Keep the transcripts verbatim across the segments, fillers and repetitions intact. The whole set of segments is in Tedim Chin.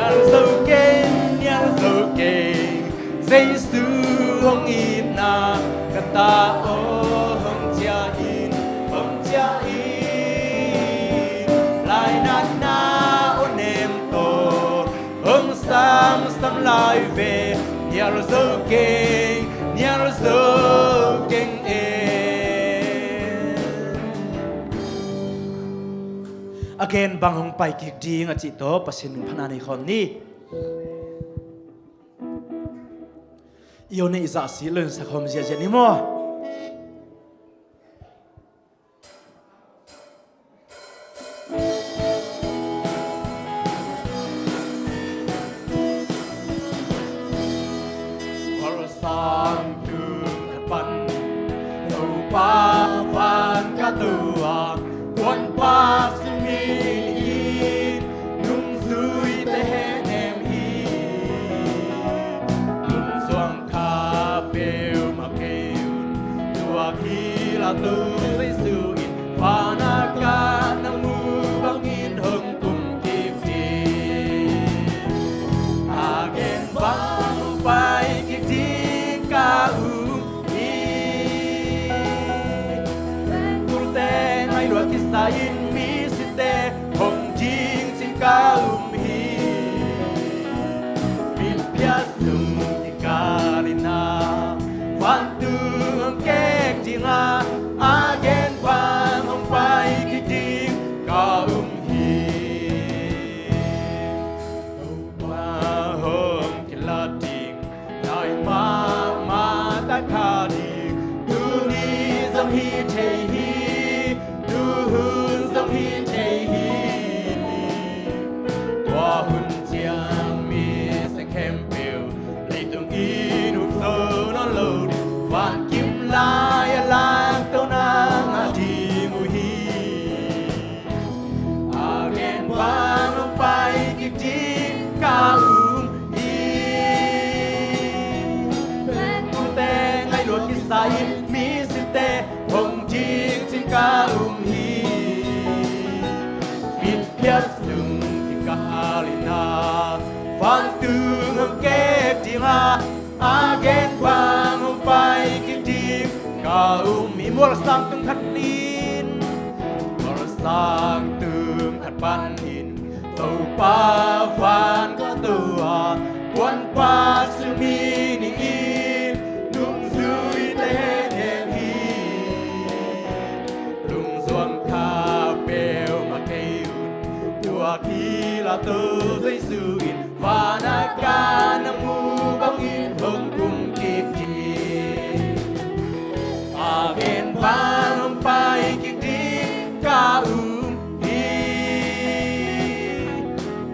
Nial zo keng, nial zo keng, Jesu hong itna ka ta aw, hong ciah in, hong ciah in. Lainatna aw nem tawh hong samsam lai ve. Nial zo keng, nial zo keng e. A gen bang hong pai kik ding a cih tawh Pasian min phatna nei khawm ni. I aw neih zah si lo in sa khawm ziahziah ni maw? Sang tung khat pan, Topa van ka tua, puan pak sung mi in, nungzuite hehnem hi. Lungzuang kha peuhmah kei un, tua kila tu Jesu in, van a ka na mu bangin hong kum kik ding. A gen bang hong pai kik ding ka um hi. Tulte ngaihluat kisa in misite hong ding cih ka um hi. Mitphiat sung kikal in a, vantung hong kek ding a, a gen bang hong pai kik ding ka um hi. Topa hong kilat ding, nai mahmah tak kha ding, tuni zong hi thei hi, tuhun zong hi thei hi. Tua hun ciang mi sang khempeuh, leitung in uk zo nawn lo ding, van kim lai a langto na ngah ding uh hi. A gen bang hong pai kik ding ka um hi. Tulte ngaihluat kisa in misite hong ding cih ka um hi. Mitphiat sung kikal in a, vantung hong kek ding a, a gen bang hong pai kik ding ka um hi. Mual sang tung khat in, mual sang tung khat pan in, Topa van ka tua, puan pak sung mi in, nungzuite hehnem hi. Lungzuang kha peuhmah kei un, tua kila tu Jesu in, van a ka na mu bangin hong kum kik ding. A gen bang hong pai kik ding ka um hi.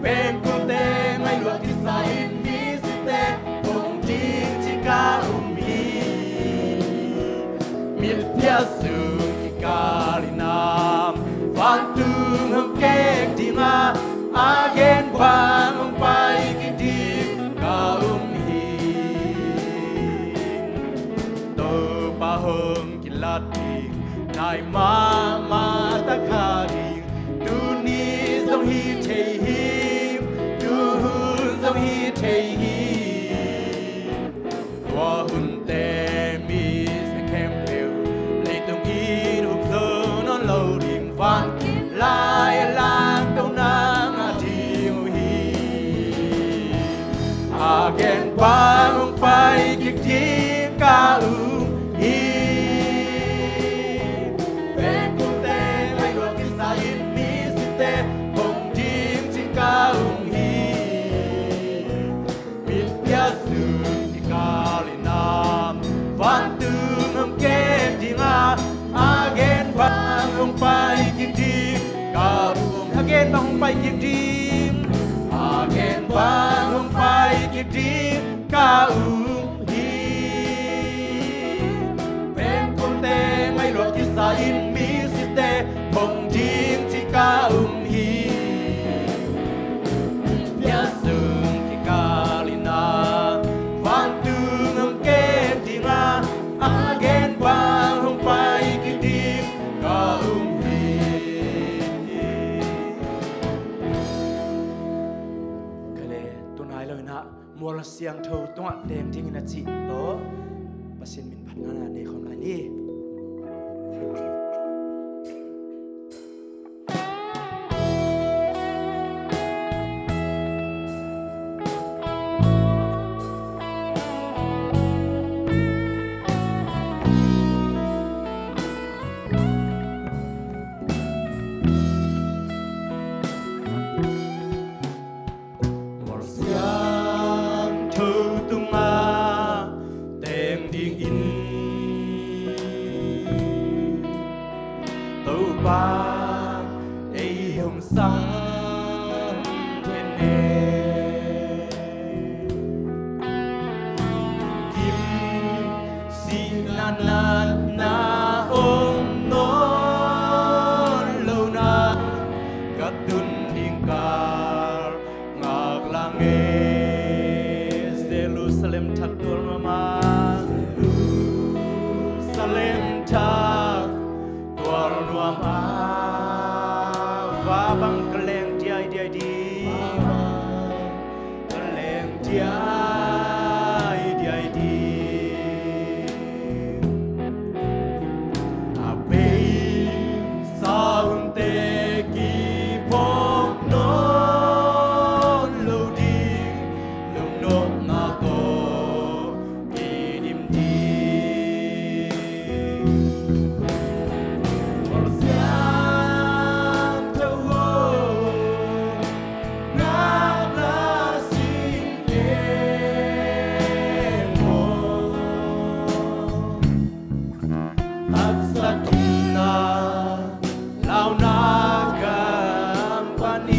Pengkulte ngaihluat kisa in misite hong ding cih ka um hi. Mitphiat sung kikal in a, vantung hong kek ding a, a gen bang hong pai kik ding ka um hi. Topa hong kilat ding, nai mahmah tak kha ding, tuni zong hi thei hi, tuhun zong hi thei hi. Tua hunte mi sang khempeuh, leitung in uk zo nawn lo ding, van kim lai a langto na ngah ding uh hi. A gen bang hong pai kik ding ka um hi. Pengkulte ngaihluat kisa in misite hong ding cih ka um hi. Mitphiat sung kikal in a, vantung hong kek ding a, a gen bang hong pai kik ding ka um. A gen bang hong pai kik ding, a gen bang hong pai kik ding ka um hi. Pengkulte ngaihluat kisa in misite hong ding cih ka um hi. Mitphiat sung kikal in a, vantung hong kek ding a, a gen bang hong pai kik ding ka um hi. Kale Lo in ah mual siangtho tungah teng dingin a cih tawh Pasian min phatna nei khawm lai ni. Mual siangtho tungah teng dingin Topa ei hong sang khen e. Kim sihna natna om nawn lo na, ka tun ding kal ngak lang e. Jerusalem thak tuar nuam a, Jerusalem thak tuar nuam a, va bang ka leng diaidiai ding, ka leng diaidiai ding. A bei saunte kiphawk nawn lo ding, lungnopna tawh kidim ding. Mual siangtho aw, ngakna sing e maw. Haksatna launa gam panin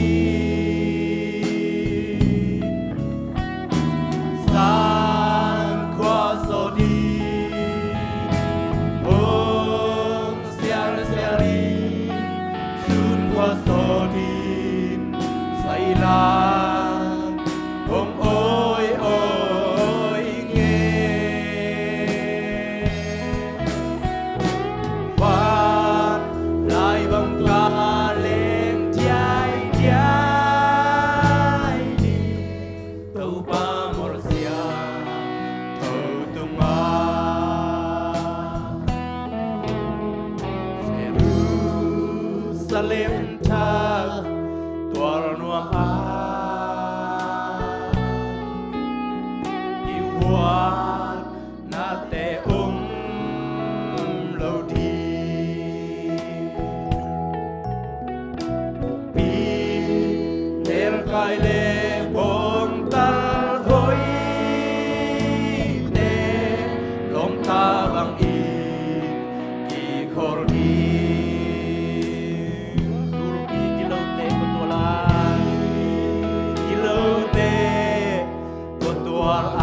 San khua sawt in, hong sialsial in, Sun khua sawt in, sailang hong awi awi nge. Van lai bang ka leng diaidiai ding, Topa mual siangtho tungah. Jerusalem thak tuar nuam a, i huatnate om lo ding. Pi, nelkai le bawngtal hoihte lawmta bangin kikhol ding. Tulpi gilote kua tuar lai, gilote kua tuar a,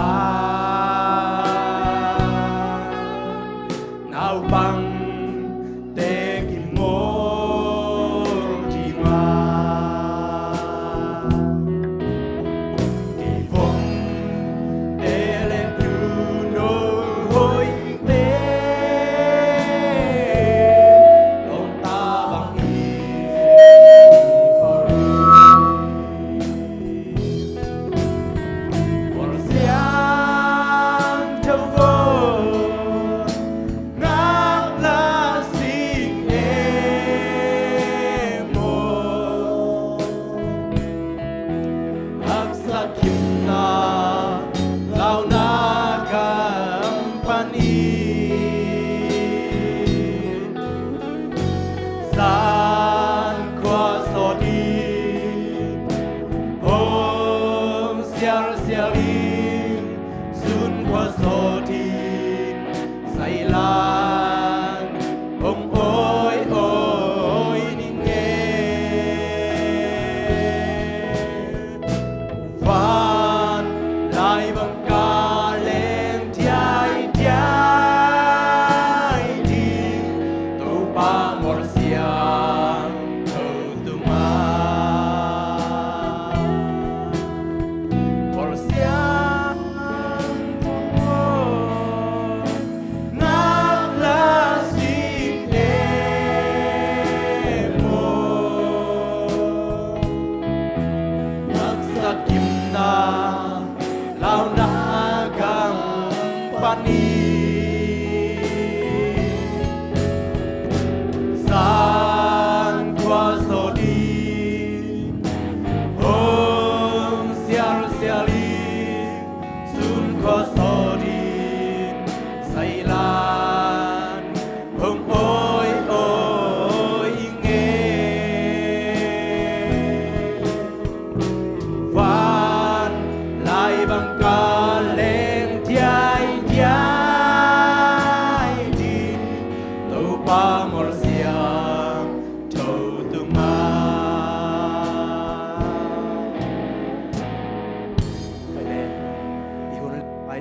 naupangte kimawl ding a, kivomte le tuuno hoihte lawmta bangin kikhol ding. Mual siangtho aw, ngakna sing e maw. Haksa kipna launa gam panin San khua sawt in, hong sialsial in, Sun khua sawt in, sailang hong awi awi ning e. Van lai bang ka leng diaidiai ding, Topa mual siangtho tungah. Mual siang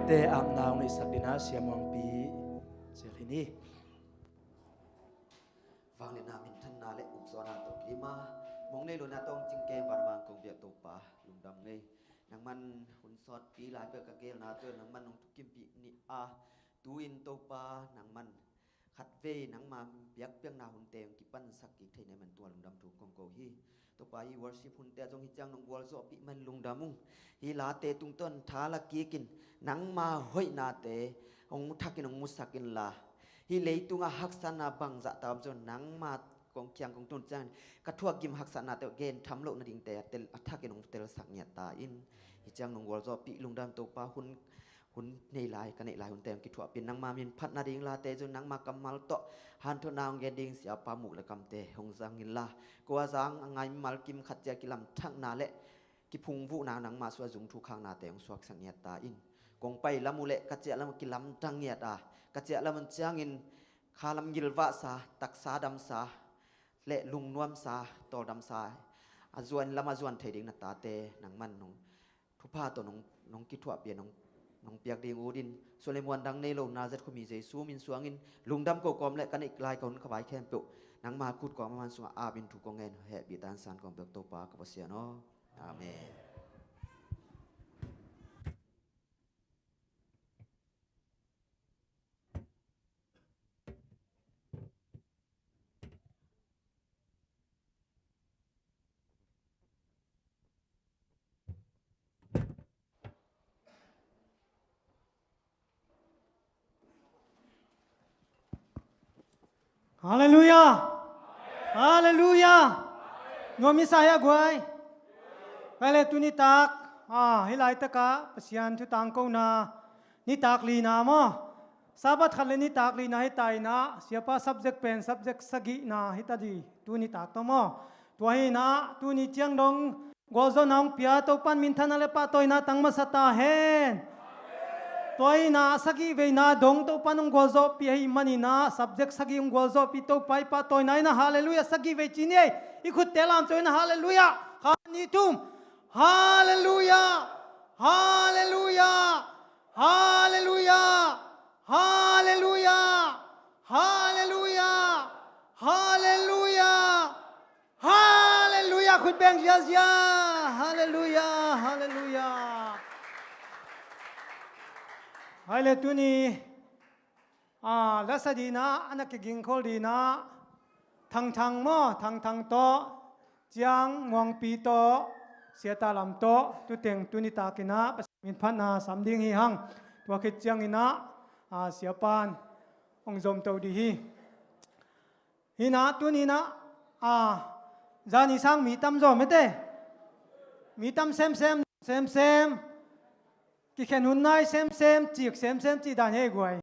Te akna hong neihsak dingin Sia Muangpi Sia Khin hi. Vangliatna, minthanna le ukzawhna tawh kima, mong nei lona tawh cingkeng vanmang kong biak Topa, lungdam ngei. Nangman hun sawtpi lai pek ka gelna tawh nangman nong thukimpih ni a, tu-in Topa nangman khatvei nangma biakpiakna hunte hong kipansak kik thei na hih man tua lungdam thu kong ko hi. Topa, hih worship hunte ah zong hih ciang nong gualzawhpih man lungdam ung. Hih late tungtawn tha la kikin nangma hoihnate hong thakin hong musak inla, hih leitungah haksatna bangzah ta om zong nangma kong kiang kong tun ciangin ka thuakgim haksatnate gen tham loh nadingte a tel, a thakin hong telsak ngiat ta in. Hih ciang nong gualzawhpih lungdam Topa, hun hun nei lai, ka neih lai hunte hong kithuahpih in, nangma min phat nading late zong nangma kammal tawh hanthawnna hong gen ding Siapa muk le kamte hong zang inla, ko a zang a ngai mimal kim khat ciat kilamthakna le kiphungvuhna, nangma suah zung thukhaknate hong suaksak ngiat ta in. Kong pai lam uh le ka ciah lam uh kilamdang ngiat a, ka ciah lam uh ciangin khalam gilvahsa, taksa damsa le lungnuamsa, tawldamsa, a zuan lam a zuan thei ding na tate nangman nong thupha tawh nong, nong kithuahpih a, nong, nong piak ding ut in. Suan le muan dang nei lo Nazareth khuami Jesu min suangin lungdam ko kawm le ka neih lai ka hun ka vai khempeuh nangma khut kawm a man sungah ap in thu kong ngen hehpih ta in, san kong pek Topa ka Pasian aw. Amen. Halleluiah! Halleluiah! Nuam i sa hia guai? Pai le tuni tak, ah, hih laitakah Pasian thu tangkona nitak lina maw? Sabbath khat le nitak lina hi ta inah, Siapa subject pen subject sagihna hi ta di, tuni tak tawh maw? Tua hi inah tuni ciang dong gualzawhna hong pia Topan minthanna le pahtawina tang masa ta hen. Tua hi inah sagih veina dong Topan hong gualzawhpih ahih man inah subject sagih hong gualzawhpih Topa i pahtawina inah halleluiah sagih vei ci ni ei. I khutte lamto inah halleluiah. Khat, nih, thum. Halleluiah! Halleluiah! Halleluiah! Halleluiah! Halleluiah! Halleluiah! Halleluiah! Khut beng ziazia. Halleluiah! Halleluiah! Hai le tuni, ah, lasa dinah, a na kigingkhol dinah, Thangthang maw, Thangthang tawh, Ciang Muangpi tawh, Siata Lam tawh, tuteng tuni takinah Pasian min phatna sam ding hi hang. Tua khit cianginah, ah, Siapan hong zomto dih hi. Hinah tuninah, ah, zani sang mi tam zaw mete. Mi tam semsem, semsem. Kikhen hun nai semsem, cik semsem cih dan hi ei guai.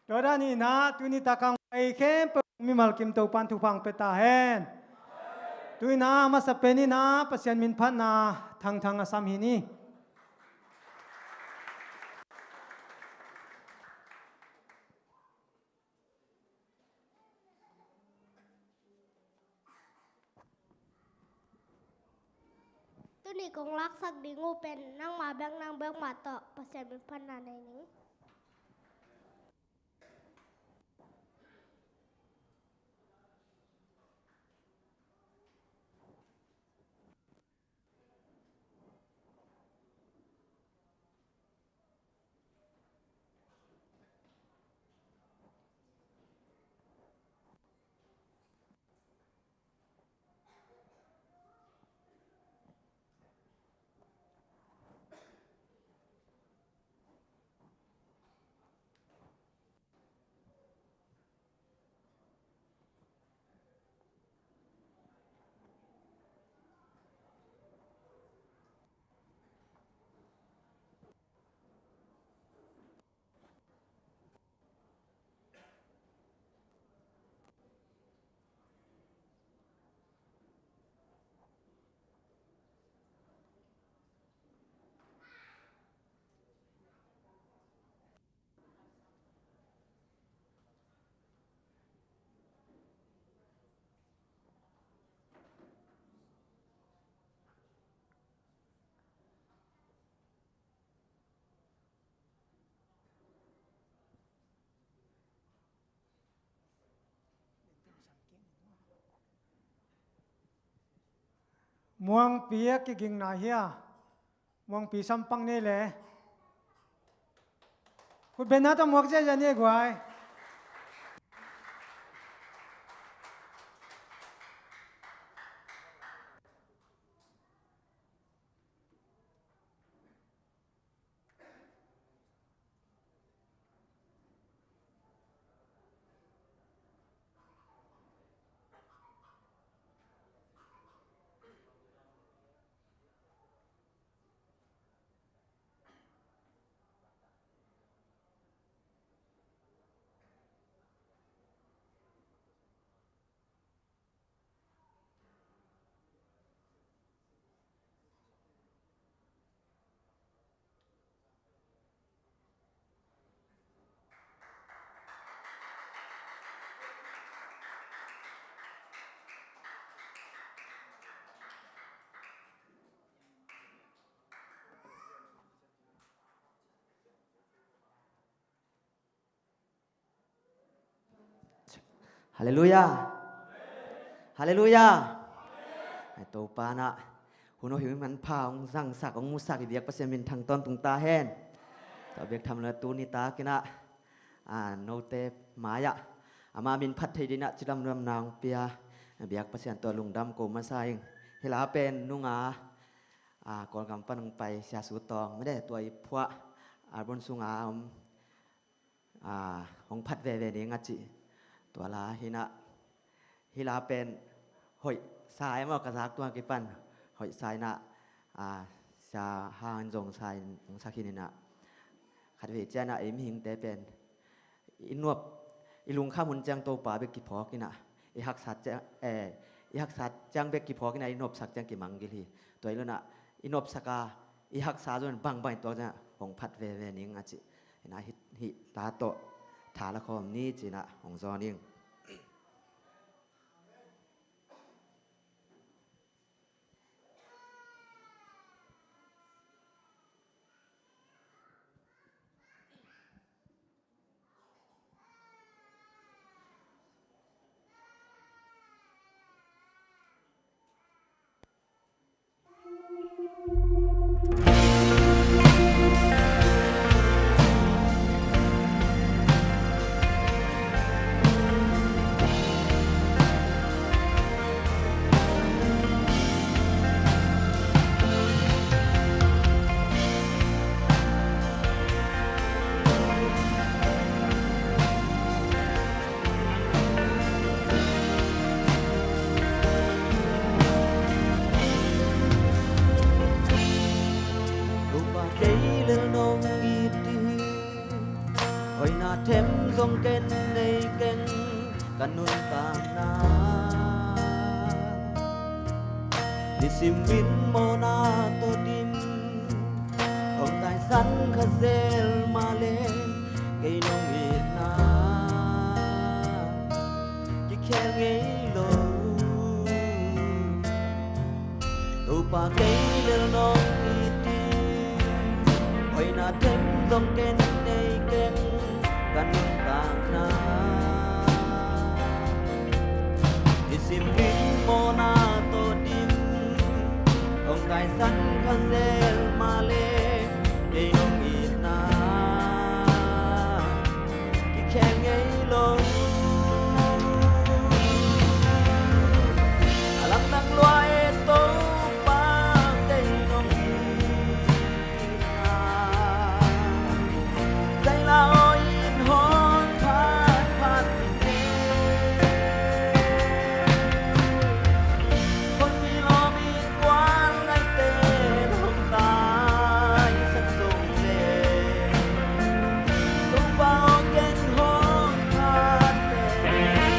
Tua dan inah tuni takang pai khempeuh mimal kim Topan thupha hong pia ta hen. Tuinah masa peninah Pasian min phatna Thangthang a sam hi ni. Tuni kong laksak ding uh pen nangma bek nang bek mah tawh Pasian min phatna nei ning. Muangpi a kigingna hi a, Muangpi sampang ni le. Khut bengna tawh muak ziahziah ni guai. Halleluiah. Halleluiah. Ai, Topa in ah hun aw hih manpha hong zangsak, hong musak i biak Pasian minthang tawntung ta hen. Tua biak tham lo tuni takin ah, a, note mai-ah ama min phat thei dingin ah ci lamluamna hong pia biak Pasian tawh lungdam ko masa ing. Hih la pen nunga, a, Kawlgam pan hong pai Sia Su Tawng mede tua i phuah album sunga om, a, hong phat veve ning a ci. Tua la hi in ah, hih la pen hoih sa e maw, ka zak tua kipan hoih sa in ah, a, Sia Hang in zong sa in hong sak hi in ah, khatvei ciang ah ei mihingte pen i nuap, i lungkham hun ciang Topa bek kiphawk in ah, i haksat ciang, eh, i haksat ciang bek kiphawk in ah, i nuapsak ciang kimangngilh hi. Tua hi lo in ah, i nuapsak a, i haksa zong bangbang i tuak ciang ah hong phat veve ning a ci. Hi in ah hih, hih ta tawh tha la khawm ni ci in ah hong zawn ing. Topa kei lel nong it ding hi, hoihna them zong ken nei keng, ka nuntakna. Nisim in mawhna tawh dim, hong taisan kha zel mah leh, kei nong itna kikhel ngei lo. Topa kei lel nong it ding, hoihna them zong ken nei keng, ka nuntakna. Nisim in mawhna tawh dim, hong taisan kha zel mah leh, kei nong itna kikhel ngei lo. A lamdang lua e Topa, kei nong itna. Zaila aw in hong phat phat ning. Honpi lawm in kuan ngaihte hong taisan zong leh, Topa aw ken hong phat pen.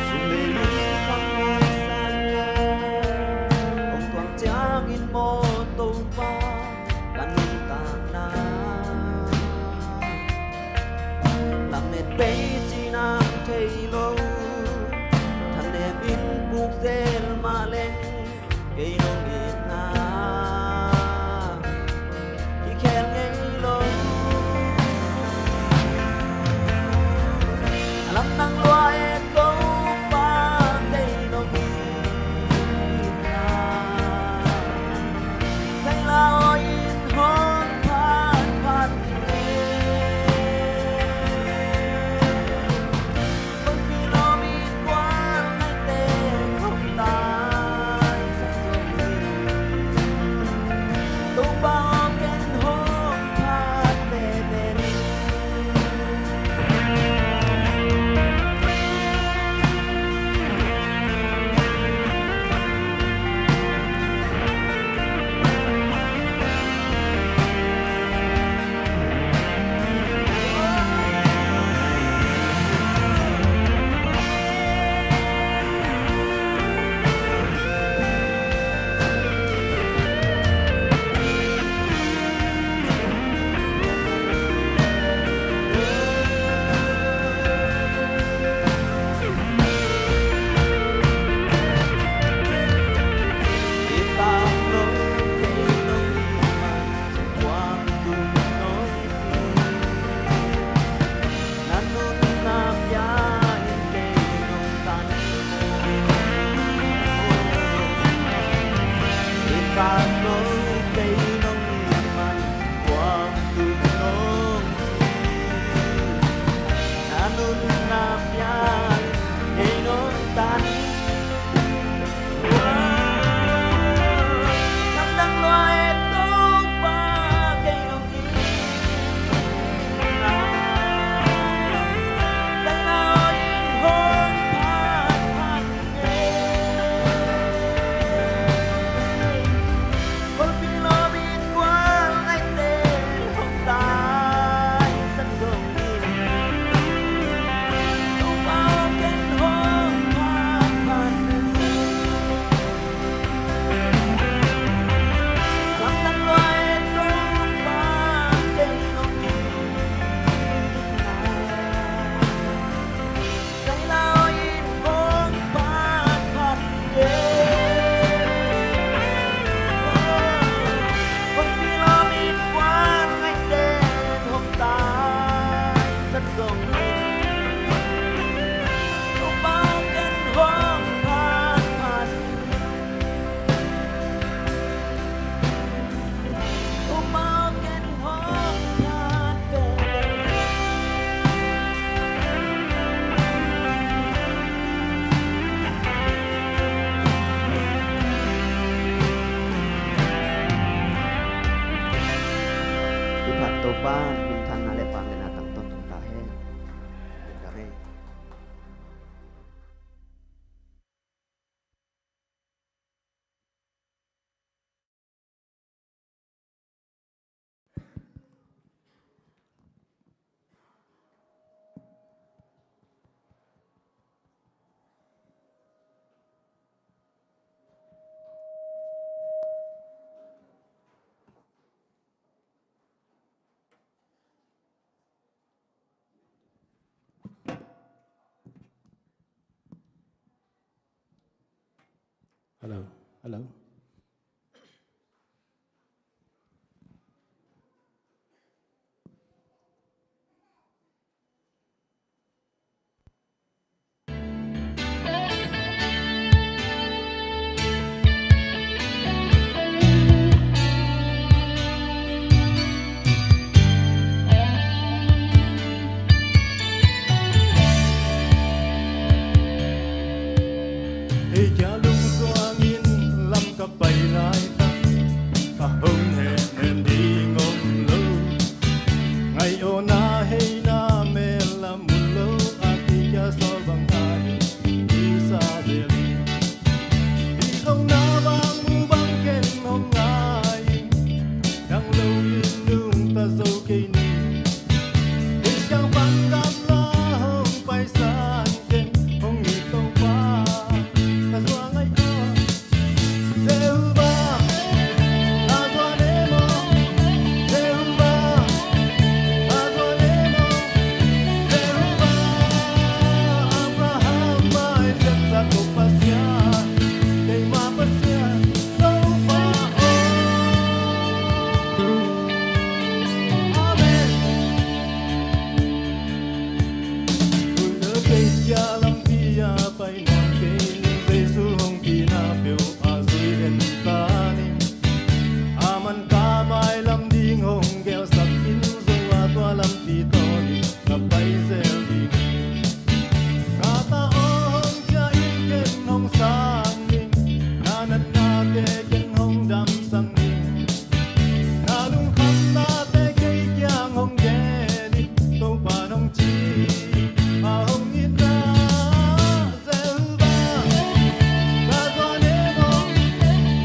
Sum le lung khang hong sang a, hong tuang ciangin maw Topa, ka nuntakna. Lamet bei cih nang thei lo, thanem in puk zel mah leng, kei nong itna Khat Topa na minthanna le vangliatna tang tawntung ta hen. Amen. Hello, hello. Ei kia lungzuang in lam ka pai laitak, ka hong hehnem ding om lo. Ngaihawhna heina mel lam mun lo, a kikia sawl bang ngai in, i sa zel in. Hih zong na bang mu bang ken hong ngai in, dang lo in nungta zo kei ni. Kei kiang pan gamla hong paisan ken, hong it Topa, ka zuang ai aw. Jehovah, ka zuan e maw. Jehovah, ka zuan e maw. Jehovah, Abraham, Isaac, Jacob Pasian, keima Pasian, Topa aw. Amen. Hun deuh kei kia lampi a pai nuam kei ning, Jesu hong pina peuh a zui en ta ning. A man ka mailam ding hong gelsak in, zo a tua lampi tawh in ka pai zel ding. Ka ta aw hong cia in ken hong sang ning, na natnate ken hong damsak ning. Na lungkhamnate kei kiang hong gen in, Topa nong ci a hong itna. Jehovah, ka zuan e maw.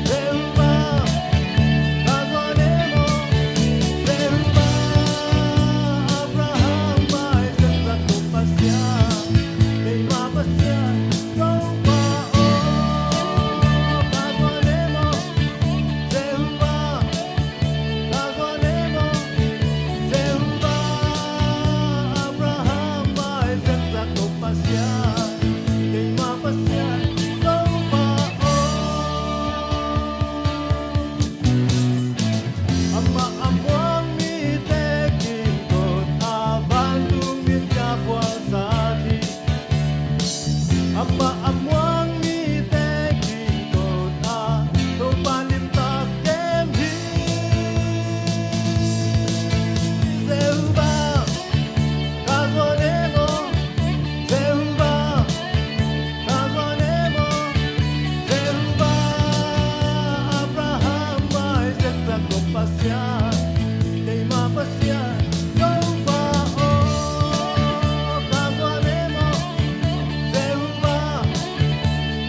Jehovah, ka zuan e maw. Jehovah, Abraham, Isaac, Jacob Pasian, keima Pasian, Topa aw, ka zuan e maw. Jehovah, ka zuan e maw. Jehovah, Abraham, Isaac, Jacob Pasian, keima Pasian, Topa aw. Amah a muang mite kimkot a, vantung mit ka phualsa ding. Amah a muang mite kimkot a, Topa limtak kem hi. Jehovah, ka zuan e maw. Jehovah, ka zuan e maw. Jehovah, Abraham, Isaac, Jacob Pasian, keima Pasian, Topa aw, ka zuan e maw. Jehovah,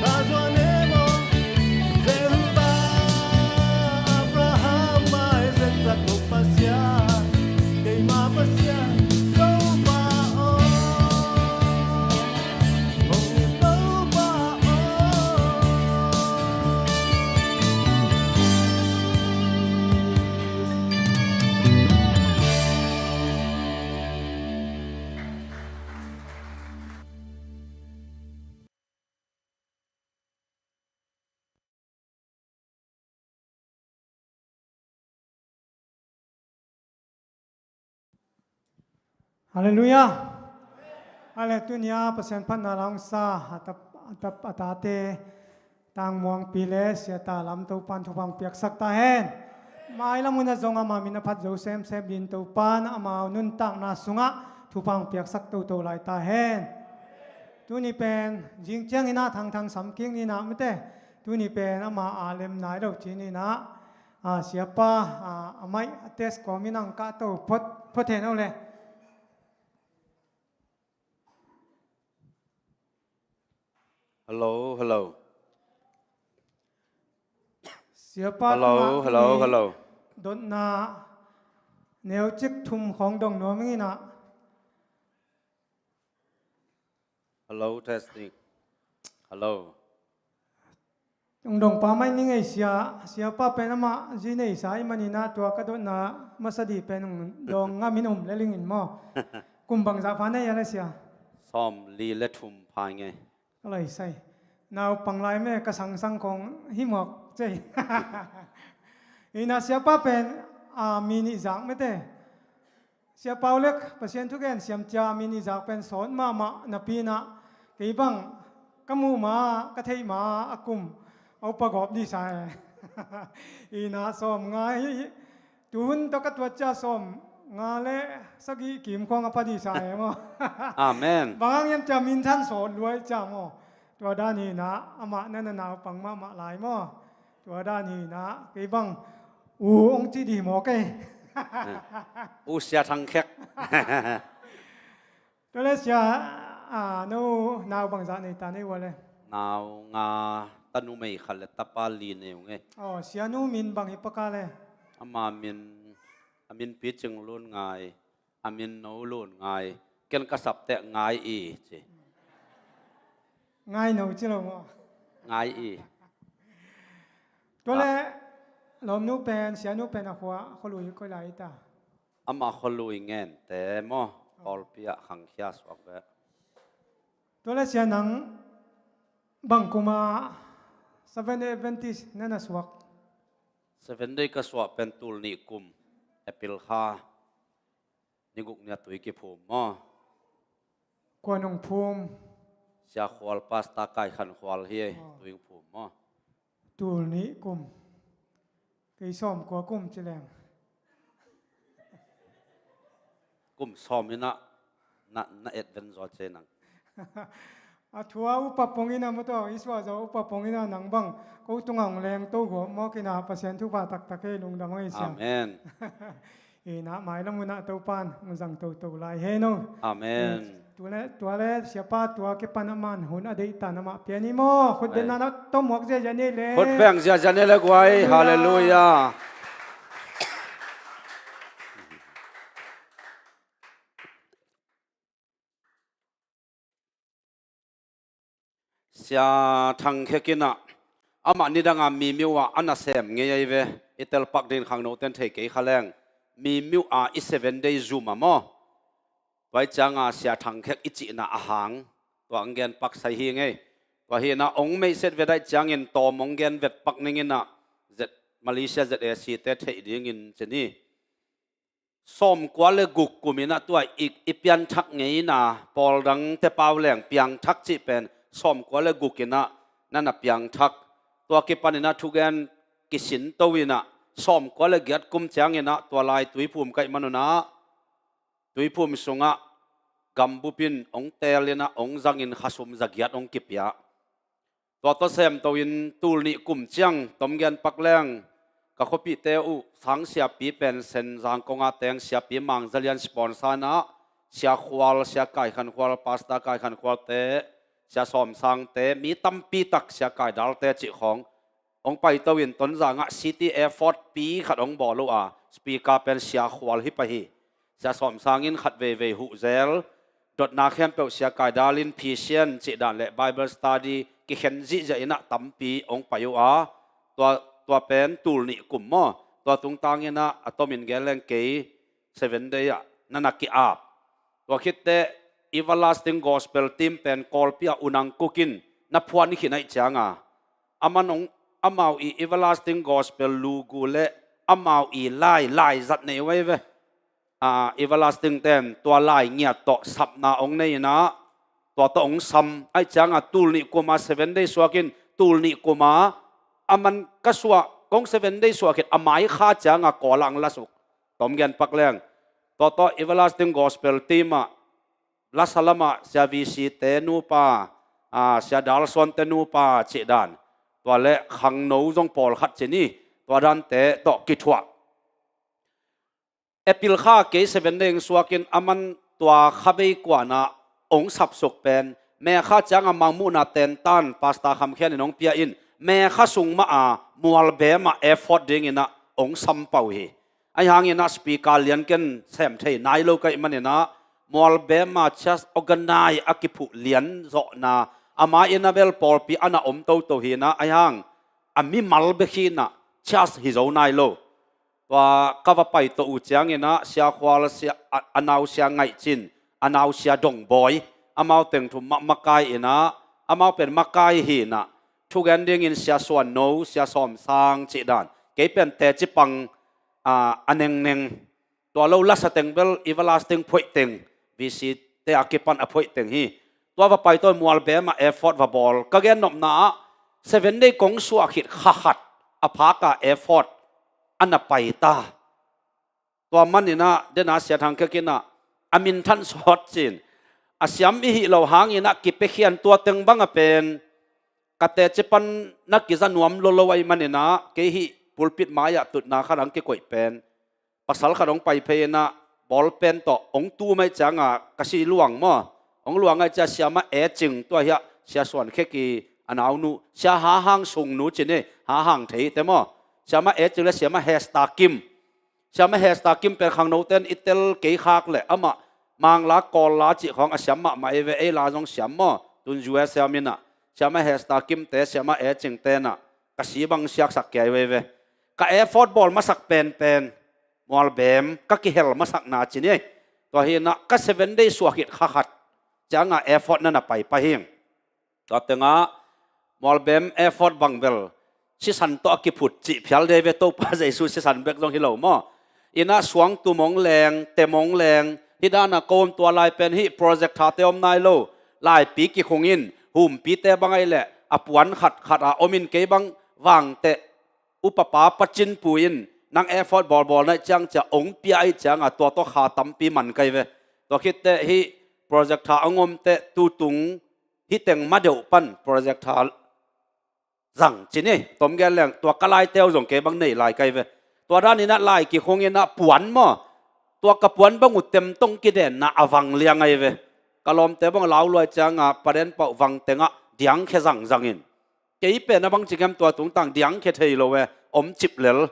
ka zuan e maw. Jehovah, Abraham, Isaac, Jacob Pasian, keima Pasian, Topa aw. Halleluiah. A le tuni-a Pasian phatna la hong sa a tap, a tap, a tate Tang Muangpi le Siata Lam Topan thupha hong piaksak ta hen. Mailam hunah zong ama min a phat zo semsem dingin Topan amau nuntakna sungah thupha hong piaksak toto lai ta hen. Tuni pen zing ciangin ah thangthang sam kik ni nah mite. Tuni pen ama a lem nai lo ci ni nah. A, siapa, a, a mic a test kawmin ang kahto phot, phot hen aw le. Hello, hello. Siapa, hello, tungah hello, mi hello. Dotna neucik thum khawng dong nuam ing in ah. Hello, testing. Hello. Tung dong pa mai ning ei sia, siapa pen amah zi nei sa i manin ah tua ka dotna masa di pen ung dong ngamin um le lingin maw. Kum bangzah pha nei a le sia? Sawm li le thum pha ngei. Ka lai sai. Naupang lai me ka sangsang kong hi mawk cei. Ina siapa pen, a, mi nih zak mete. Sia Pau lek Pasian thugen siamcia mi nih zak pen sawt mahmah napi inah kei bang ka muh ma ka theih ma a kum a upa gawp disa e. Inah sawm nga hi, tuhun tawh ka tuat cia sawm nga le sagih kim khawng a pa disa e maw? Amen. Bang hang hiam cia minthan sawt luai cia maw? Tua dan hinah amah na na naupang mahmah lai maw? Tua dan hinah kei bang u ong ci di maw kei? U Sia Thang Khek. Tua le sia, a, no nau bangzah nei ta nei ua le? Nau nga, tanu mei khat le tapa li nei ung e. Aw, sia nu min bang hi paka le? Ama min, a min Pi Cing Lun Ngai. A min No Lun Ngai. Ken ka sapteh Ngai i ci. Ngai No ci lo maw? Ngai i. Tua le lawmnu pen, sianu pen a khua khualui koi lai ta? Amah khualui Ngente maw? Kawlpi ah khangkhia suak ve. Tua le sia nang bang kuma Seven Day Adventist na na suak? Seven Day ka suak pen tul nih kum April kha. Ni guk ni a tui kiphum maw? Kua nung phum? Sia Khual, Pastor Kai Khan Khual hi. Aw. Tui phum maw? Tul nih kum. Kei sawm kua kum ci leng. Kum sawm inah na, na et ven zaw ce nang. A thua upa pong ina maw tawh, i suah zaw upa pong ina nang bang ko tunga hong leng to gawp maw kina Pasian thupha taktak hei lungdam hong ei sia. Amen. Ina mailam hunah Topan hong zang toto lai hei no. Amen. Tua le, tua le siapa tua kipan a man hun a deihtan amah pian hi maw? Khut beng na na tom muak ziazia ni le. Khut beng ziazia ni le guai. Halleluiah. Halleluiah. Sia Thang Khek inah amah nidanga Mimiu ah a nasem ngei ahi ve. I telpak dingin khangnoten thei kei kha leng Mimiu a i Seven Day zum a maw? Tua i cianga Sia Thang Khek i cihna a hang tua ang gen pak sai hi ngei. Tua hinah ong meihset vet aih ciangin tawm ong gen vet pak ning inah Malaysia Z A C te theih dingin cin hi. Sawmkua le guk kum inah tua i, i pianthak ngei inah pawldang te pau leng piangthak cih pen sawmkua le guk inah na na piangthak. Tua kipan inah thugen kisin to inah sawmkua le giat kum ciang inah tua lai tuiphum kaih manunah tuiphum sungah gambup in ong teel inah ong zangin khasum zagiat ong kipia. Tua tawh semto in tul nih kum ciang tom gen pak leng ka khuapihte uh sang siapi pen Senzang kongah teng siapi Mang Za Lian sponsor inah Sia Khual, Sia Kai Khan Khual, Pastor Kai Khan Khualte, Sia Sawm Sangte, mi tampi tak Sia Kai Dalte cih khawng ong paito in Tonzang ah C T A forty khat ong bawl uh a, speaker pen Sia Khual hi pah hi. Sia Sawm Sang in khat veivei huh zel, dotna khempeuh Sia Kai Dal in P C N cih dan le Bible study kikhen zihziah inah tampi ong pai uh a, tua, tua pen tul nih kum maw? Tua tungtang inah a tomin gen leng kei Seven Day ah na na ki-ap. Tua khitteh Everlasting Gospel Team pen Kawlpi ah U Nang Kuk in na phuan khin aih cianga a man ong amau i Everlasting Gospel lugu le amau i lai, lai zat nei uh ahi ve. A, Everlasting ten tua lai ngiat tawh sapna ong nei inah tua tawh ong sam aih cianga tul nih kuma Seven Day suakin tul nih kuma a man ka suah kong Seven Day suakin a mai kha cianga Kawl ah ang lasuk. Tom gen pak leng. Tua tawh Everlasting Gospel Team ah lasa lamah Sia V C te nupa, a, Sia Dal Suan te nupa cih dan. Tua le khangno zong pawlkhat cin hi. Tua dante tawh kithuah. April kha kei Seven Day hong suakin aman tua kha bei kuanah hong sapsuk pen, May kha ciangah mangmuhna tentan Pastor Kham Khian in hong pia in, May kha sung mah a Mualbem ah effort dinginah hong sampau hi. Ahi hanginah speaker lian ken sem thei nai lo ka hih maninah Mualbem ah church organize a kiphuh lian zawhna, ama innah bel pawlpi ana om toto hinah, ahi hang a mimal bek hinah church hi zo nai lo. Tua ka va paito uh cianginah Sia Khual, Sia, a, a nau Sia Ngaihcin, a nau Sia Dongbawi, amau teng thum mah makai inah, amau pen makai hinah, thugen dingin Sia Suan No, Sia Sawm Sang cih dan, kei pen teci pang, a, a nengneng. Tua lo lasa teng bel Everlasting phoih teng, V C te a kipan a phoih teng hi. Tua va paito, Mualbem ah effort va bawl. Ka gen nopna ah Seven Day kong suah khit kha khat a phaka effort ana pai ta. Tua maninah dena Sia Thang Khe Kin ah a minthan sawt cin, a siam i hih loh hanginah kipiakhian, tua teng banga pen ka teci pan na kiza nuam lolo ahih maninah kei hih pulpit mai-ah tutna khat hong kikoih pen, pasal khat hong pai phei inah bawlpen tawh hong tu mai cianga ka si luang maw. Hong luang ai cia Siama E Cing, tua hiah Sia Suan Khe Ki a naunu, Sia Ha Hang sungnu cin ei, Ha Hang thei te maw, Siama E Cing le Siama Hesta Kim. Siama Hesta Kim pen khangnoten i tel kei khak leh amah Mangla Kawlla cih khawng a siam mahmah ei ve, ei la zong siam maw, tun U S A om inah. Siama Hesta Kim te, Siama E Cing tenah ka si bang siaksak kei ve ve. Ka effort bawl masak penpen Mualbem ka kihel masakna cin ei. Tua hinah ka Seven Day suah khit kha khat cianga effort na na pai pah hing. Tua tengah Mualbem effort bang bel sisan tawh a kiphut cih phial dei ve, Topa Jesu sisan bek zong hi lo maw. Inah suangtum hong leng, tem hong leng, hih dana ko om, tua lai pen hih projector te om nai lo, laipi kikhung in, humpite bang ahih leh a puan khat khat a om in, kei bang vangteh upapa Pa Cin Pu in nang effort bawlbawl na hih ciang cia hong pia ahih cianga tua tawh kha tampi man kai ve. Tua khitteh hih projector hong omteh tutung hih teng ma deuh pan projector zang cin ei, tom gen leng tua ka laiteu zong kei bang nei lai kai ve. Tua daninah lai kikhung inah puan maw, tua ka puan bang uh tem tong kidenna a vang liang ai ve. Ka lawmte bang lau luai cianga Pa Den Pauh vang tengah diangkhia zangzangin, kei pen a bang ci ngem, tua tungtang diangkhia thei lo e, om cip lel.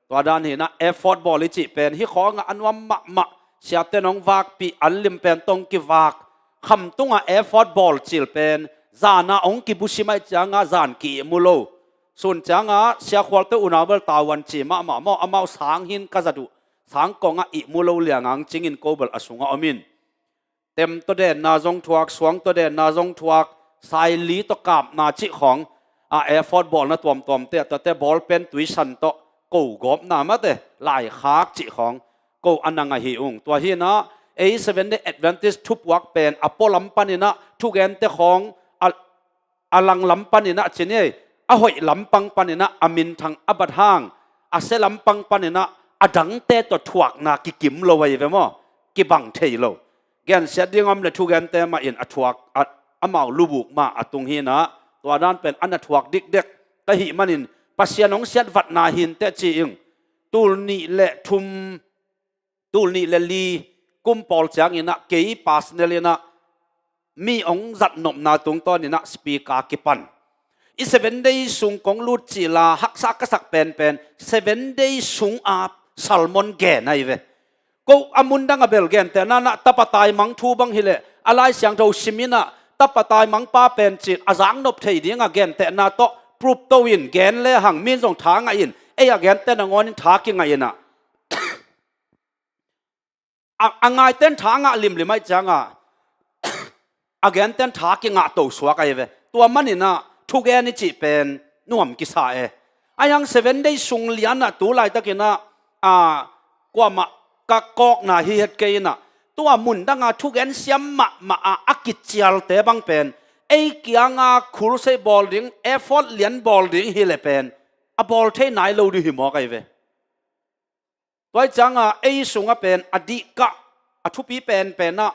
Tua dan hinah effort bawl i cih pen hih khawngah a nuam mahmah. Siate nong vakpih, an lim pen tong kivak. Khamtungah effort bawl cil pen zana hong kibusim ahih ciangah zan ki-ihmu lo. Sun ciangah Sia Khualte unau bel tavuan ci mahmah maw, amau sang hin ka zat uh, sang kongah ihmu lo liangah hong cingin ko bel a sungah om in. Tem tawh denna zong thuak, suang tawh denna zong thuak, saili tawh kapna cih khawng, a effort bawlna tuamtuamte, a tuate bawlpen tuisan tawh ko gawpna mate, laikhak cih khawng ko a na ngah hi ung. Tua hinah ei Seven Day Adventist thupuak pen a pualam paninah thugente khawng a a langlam paninah cin ei, a hoih lampang paninah a minthang a bat hang, a sia lampang paninah a dangte tawh thuakna kikim lo ahi ve maw, kibang thei lo. Gensiat ding om le thugente mah in a thuak, a, amau lubuk mah a tung hinah, tua dan pen a na thuak dikdek ka hih manin Pasian hong siatvatna hinteh ci ing. Tul nih le thum, tul nih le li kum pawl cianginah kei personal inah mi hong zatnopna tungtawninah speaker kipan. I Seven Day sung kong lut cila haksa ka sak penpen Seven Day sung a sermon gen ahi ve. Ko a mundang a bel gentehna nah tapa taimang thu bang hileh a Lai Siangtho siminah tapa taimangpa pen cin a zaknop thei dinga gentehna tawh proof to in gen lehang min zong tha ngah in, ei a genteh nangawnin tha kingah inah a, a ngaiten tha ngah limlim ahih cianga a genten tha kingah to suak ahi ve. Tua maninah thugen i cih pen nuam kisa e. Ahi hang Seven Day sung lianah tu laitakinah a, kuamah ka kawkna hi het kei inah, tua mundanga thugen siam mahmah a, a kicialte bang pen ei kianga khulsei bawl ding, effort lian bawl ding hileh pen a bawl thei nai lo ding hi mawk ahi ve. Tua ih cianga ei sungah pen a dihkah, a thupi penpenah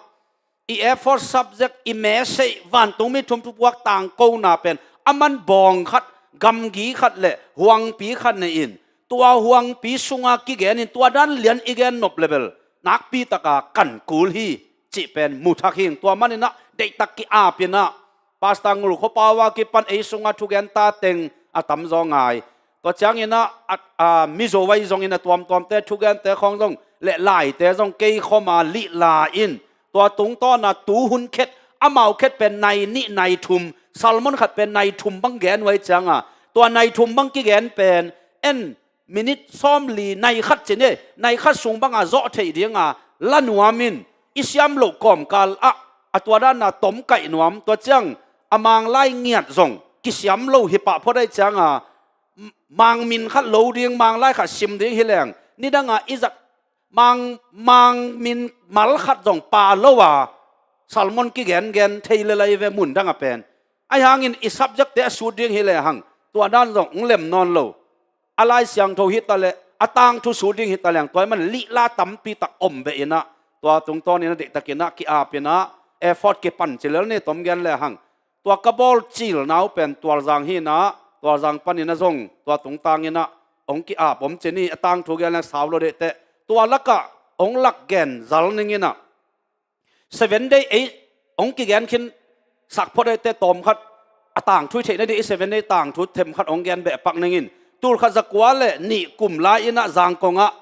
i effort subject, i message, vantungmi thum thupuak tangkona pen a man bawng khat, gamgi khat le huangpi khat nei in, tua huangpi sunga kigen in tua dan lian i gen nop le bel nakpi taka kan kul hi cih pen mu thak hing. Tua maninah deihtak ki-ap inah Pastor Ngul Khua Pau a kipan ei sunga thugen ta teng a tamzaw ngai. Tua cianginah a, a, Mizo vai zongin a tuamtuamte thugente khawng zong le Laite zong kei khawma lihla in tua tungtawna tu hun khet amau khet pen nai nih nai thum, sermon khat pen nai thum bang gen uh ai cianga tua nai thum bang kigen pen en minit sawmli nai khat cin e, nai khat sung banga zawh theih dinga la nuam in i siam loh kawmkal ah a tua dana tomkaih nuam. Tua ciang a manglai ngiat zong kisiam lo hi pah phot ai cianga m-, mangmin khat lo ding, manglai khat sim ding hi leng nidanga i zat mang, mangmin mal khat zong pa lo a sermon kigengen thei le lai ve mun danga pen. Ai hangin i subject te a sut ding hi le hang tua dan zong ng lem nawn lo. A Lai Siangtho hi ta le a tangthu sut ding hi ta leng tua i man lihla tampi tak om ve inah tua tungtawn inah deihtak inah ki-ap inah effort kipan ci lel ni tom gen le hang. Tua ka bawl cil nau pen Tualzang hi inah Tualzang pan inah zong tua tungtang inah hong ki-ap om ci ni a tangthu gen le sau lo dehteh tua lakah hong lak gen zal ning inah Seven Day ei hong kigen khin sak phot eite tawm khat a tangthu i theihna dih i Seven Day tangthu them khat hong gen beh pak ningin tul khat zakua le nih kum lai inah Zangkong ah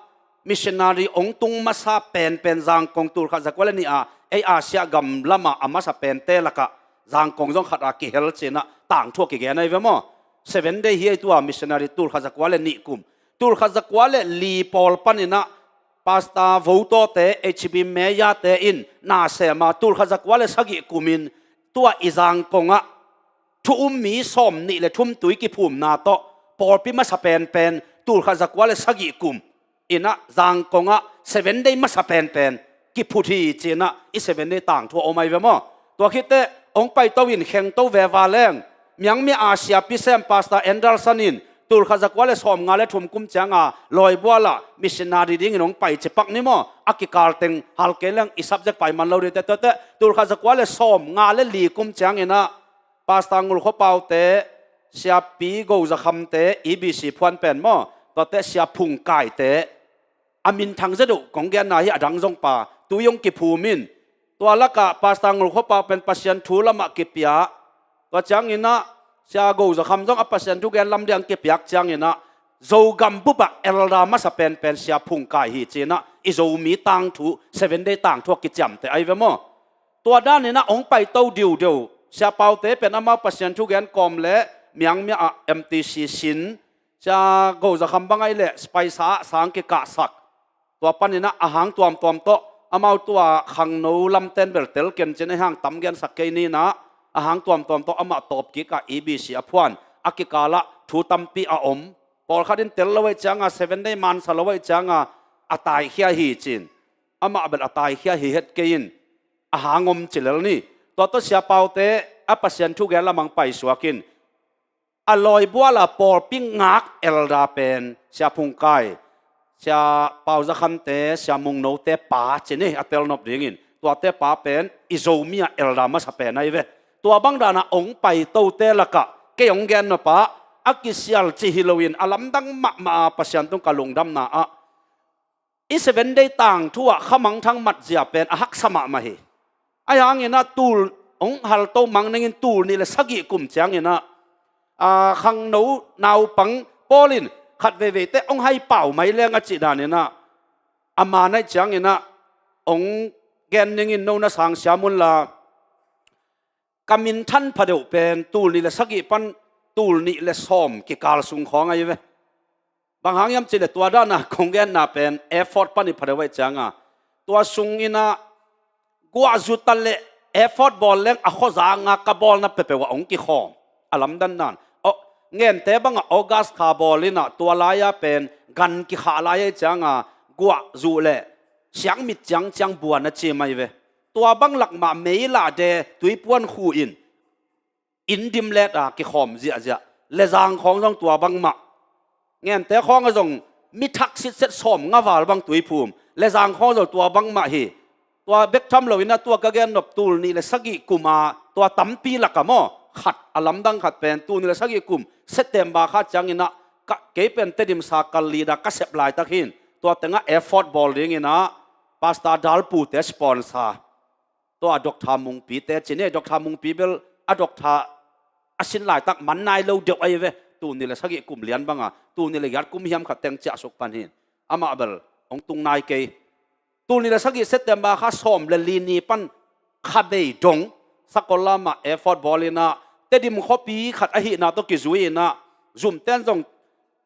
missionary hong tung masa penpen Zangkong tul khat zakua le nih a ei Asia gam lamah a masa pente lakah Zangkong zong khat a kihel cinah tangthu a kigen ai ve maw? Seven Day hi ei tua missionary tul khat zakua le nih kum tul khat zakua le li pawl pan inah Pastor Votawte, H B Meyate in na sema tul khat zakua le sagih kumin tua i Zangkong ah thu um mi sawm nih le thum tui kiphumna tawh pawlpi masa penpen tul khat zakua le sagih kum inah Zangkong ah Seven Day masa penpen kiphut hi cinah i Seven Day tangthu a om ai ve maw? Tua khitteh hong paito in khengto veva leng Myanmar Asia pisem Pastor Anderson in tul khat zakua le sawm nga le thum kum cianga lawibualah missionary dingin hong pai ci pak ni maw? A kikal teng hal kei leng i subject pai man lo dite tuate tul khat zakua le sawm nga le li kum cianginah Pastor Ngul Khua Paute, Siapi Go Za Khamte, E B C phuan pen maw? Tuate Sia Phung Kaite a minthang zet uh kong genna hi a dang zong pa tui hong kiphum in tua lakah Pastor Ngul Khua Pau pen Pasian thu lamah kipia. Tua cianginah Sia Go Za Kham zong a Pasian thu gen lam diang kipiak cianginah Zogam bupah elder masa penpen Sia Phung Kai hi cinah i Zomi tangthu Seven Day tangthu a kiciamte ai ve maw? Tua daninah hong paito diudeu Sia Paute pen amau Pasian thu gen kawm le Myanmar ah M T C sin Sia Go Za Kham bang ai le spaisa ah sang kikahsak. Tua paninah a hang tuamtuam tawh amau tua khangno lamten bel tel ken cin a hang tam gensak kei ninah a hang tuamtuam tawh amah tawp kikah E B C a phuan a kikalah thu tampi a om. Pawlkhat in tel lo ai cianga Seven Day mansa lo ai cianga a taikhia hi cin. Amah bel a taikhia hi het kei in a hang om ci lel ni. Tua tawh Sia Paute a Pasian thu gen lamang paisuak in a lawibuala pawlpi ngak elder pen Sia Phung Kai, Sia Pau Za Khamte, Sia Mung Note pa cin hi a telnop dingin tuate pa pen i Zomi a elder masa pen ai ve. Tua bang dana hong paitote lakah kei hong gennop ah a kisial ci hi loin a lamdang mahmah a Pasian tung ka lungdamna ah i Seven Day tangthu ah khamangthang matzia pen a haksa mahmah hi. Ai hanginah tul hong halto mang nengin tul nih le sagih kum cianginah a khangno naupang Paul in khat veivei teh hong haipau mai leng a cih daninah a man ai cianginah hong gen nengin no na sang siam unla ka minthan phadeuh pen tul nih le sagih pan tul nih le sawm kikal sung khawng ai ve. Bang hang hiam cih le tua dana kong genna pen effort pan i phadeuh ai cianga tua sunginah guahzuta le effort bawl leng a khuazanga ka bawlna peuhpeuh ah hong kikhawm a lamdannan. Ngente bangah August kha bawl inah tua lai-a pen gan kikhah lai ai cianga guahzuh le siangmit ciangciang buan a cim ai ve. Tua bang lakmah meilahde tuipuan khu in inn dimlet a kikhawm ziahziah le zangkhawng zong tua bangmah. Ngente khawng a zong mithak sitset sawm nga val bang tuiphum le zangkhawng zong tua bangmah hi. Tua bek tham loinah tua ka gennop tul nih le sagih kuma tua tampi laka maw khat a lamdang khat pen tul nih le sagih kum September kha cianginah Ka, kei pen Tedim sakal leader ka sep laitak hin, tua tengah effort bawl dingin ah Pastor Dalpute sponsor. Tua Doctor Mungpite ci ni, Doctor Mungpi bel a doctor a sin laitak man nai lo deuh ahi ve. Tul nih le sagih kum lian banga, tul nih le giat kum hiam khat teng ciahsuk pan hin. Amah bel hong tung nai kei. Tul nih le sagih September kha sawm le li ni pan kha bei dong Sakol lamah effort bawl inah, Tedim khuapi khat ahihna tawh kizui inah, zumten zong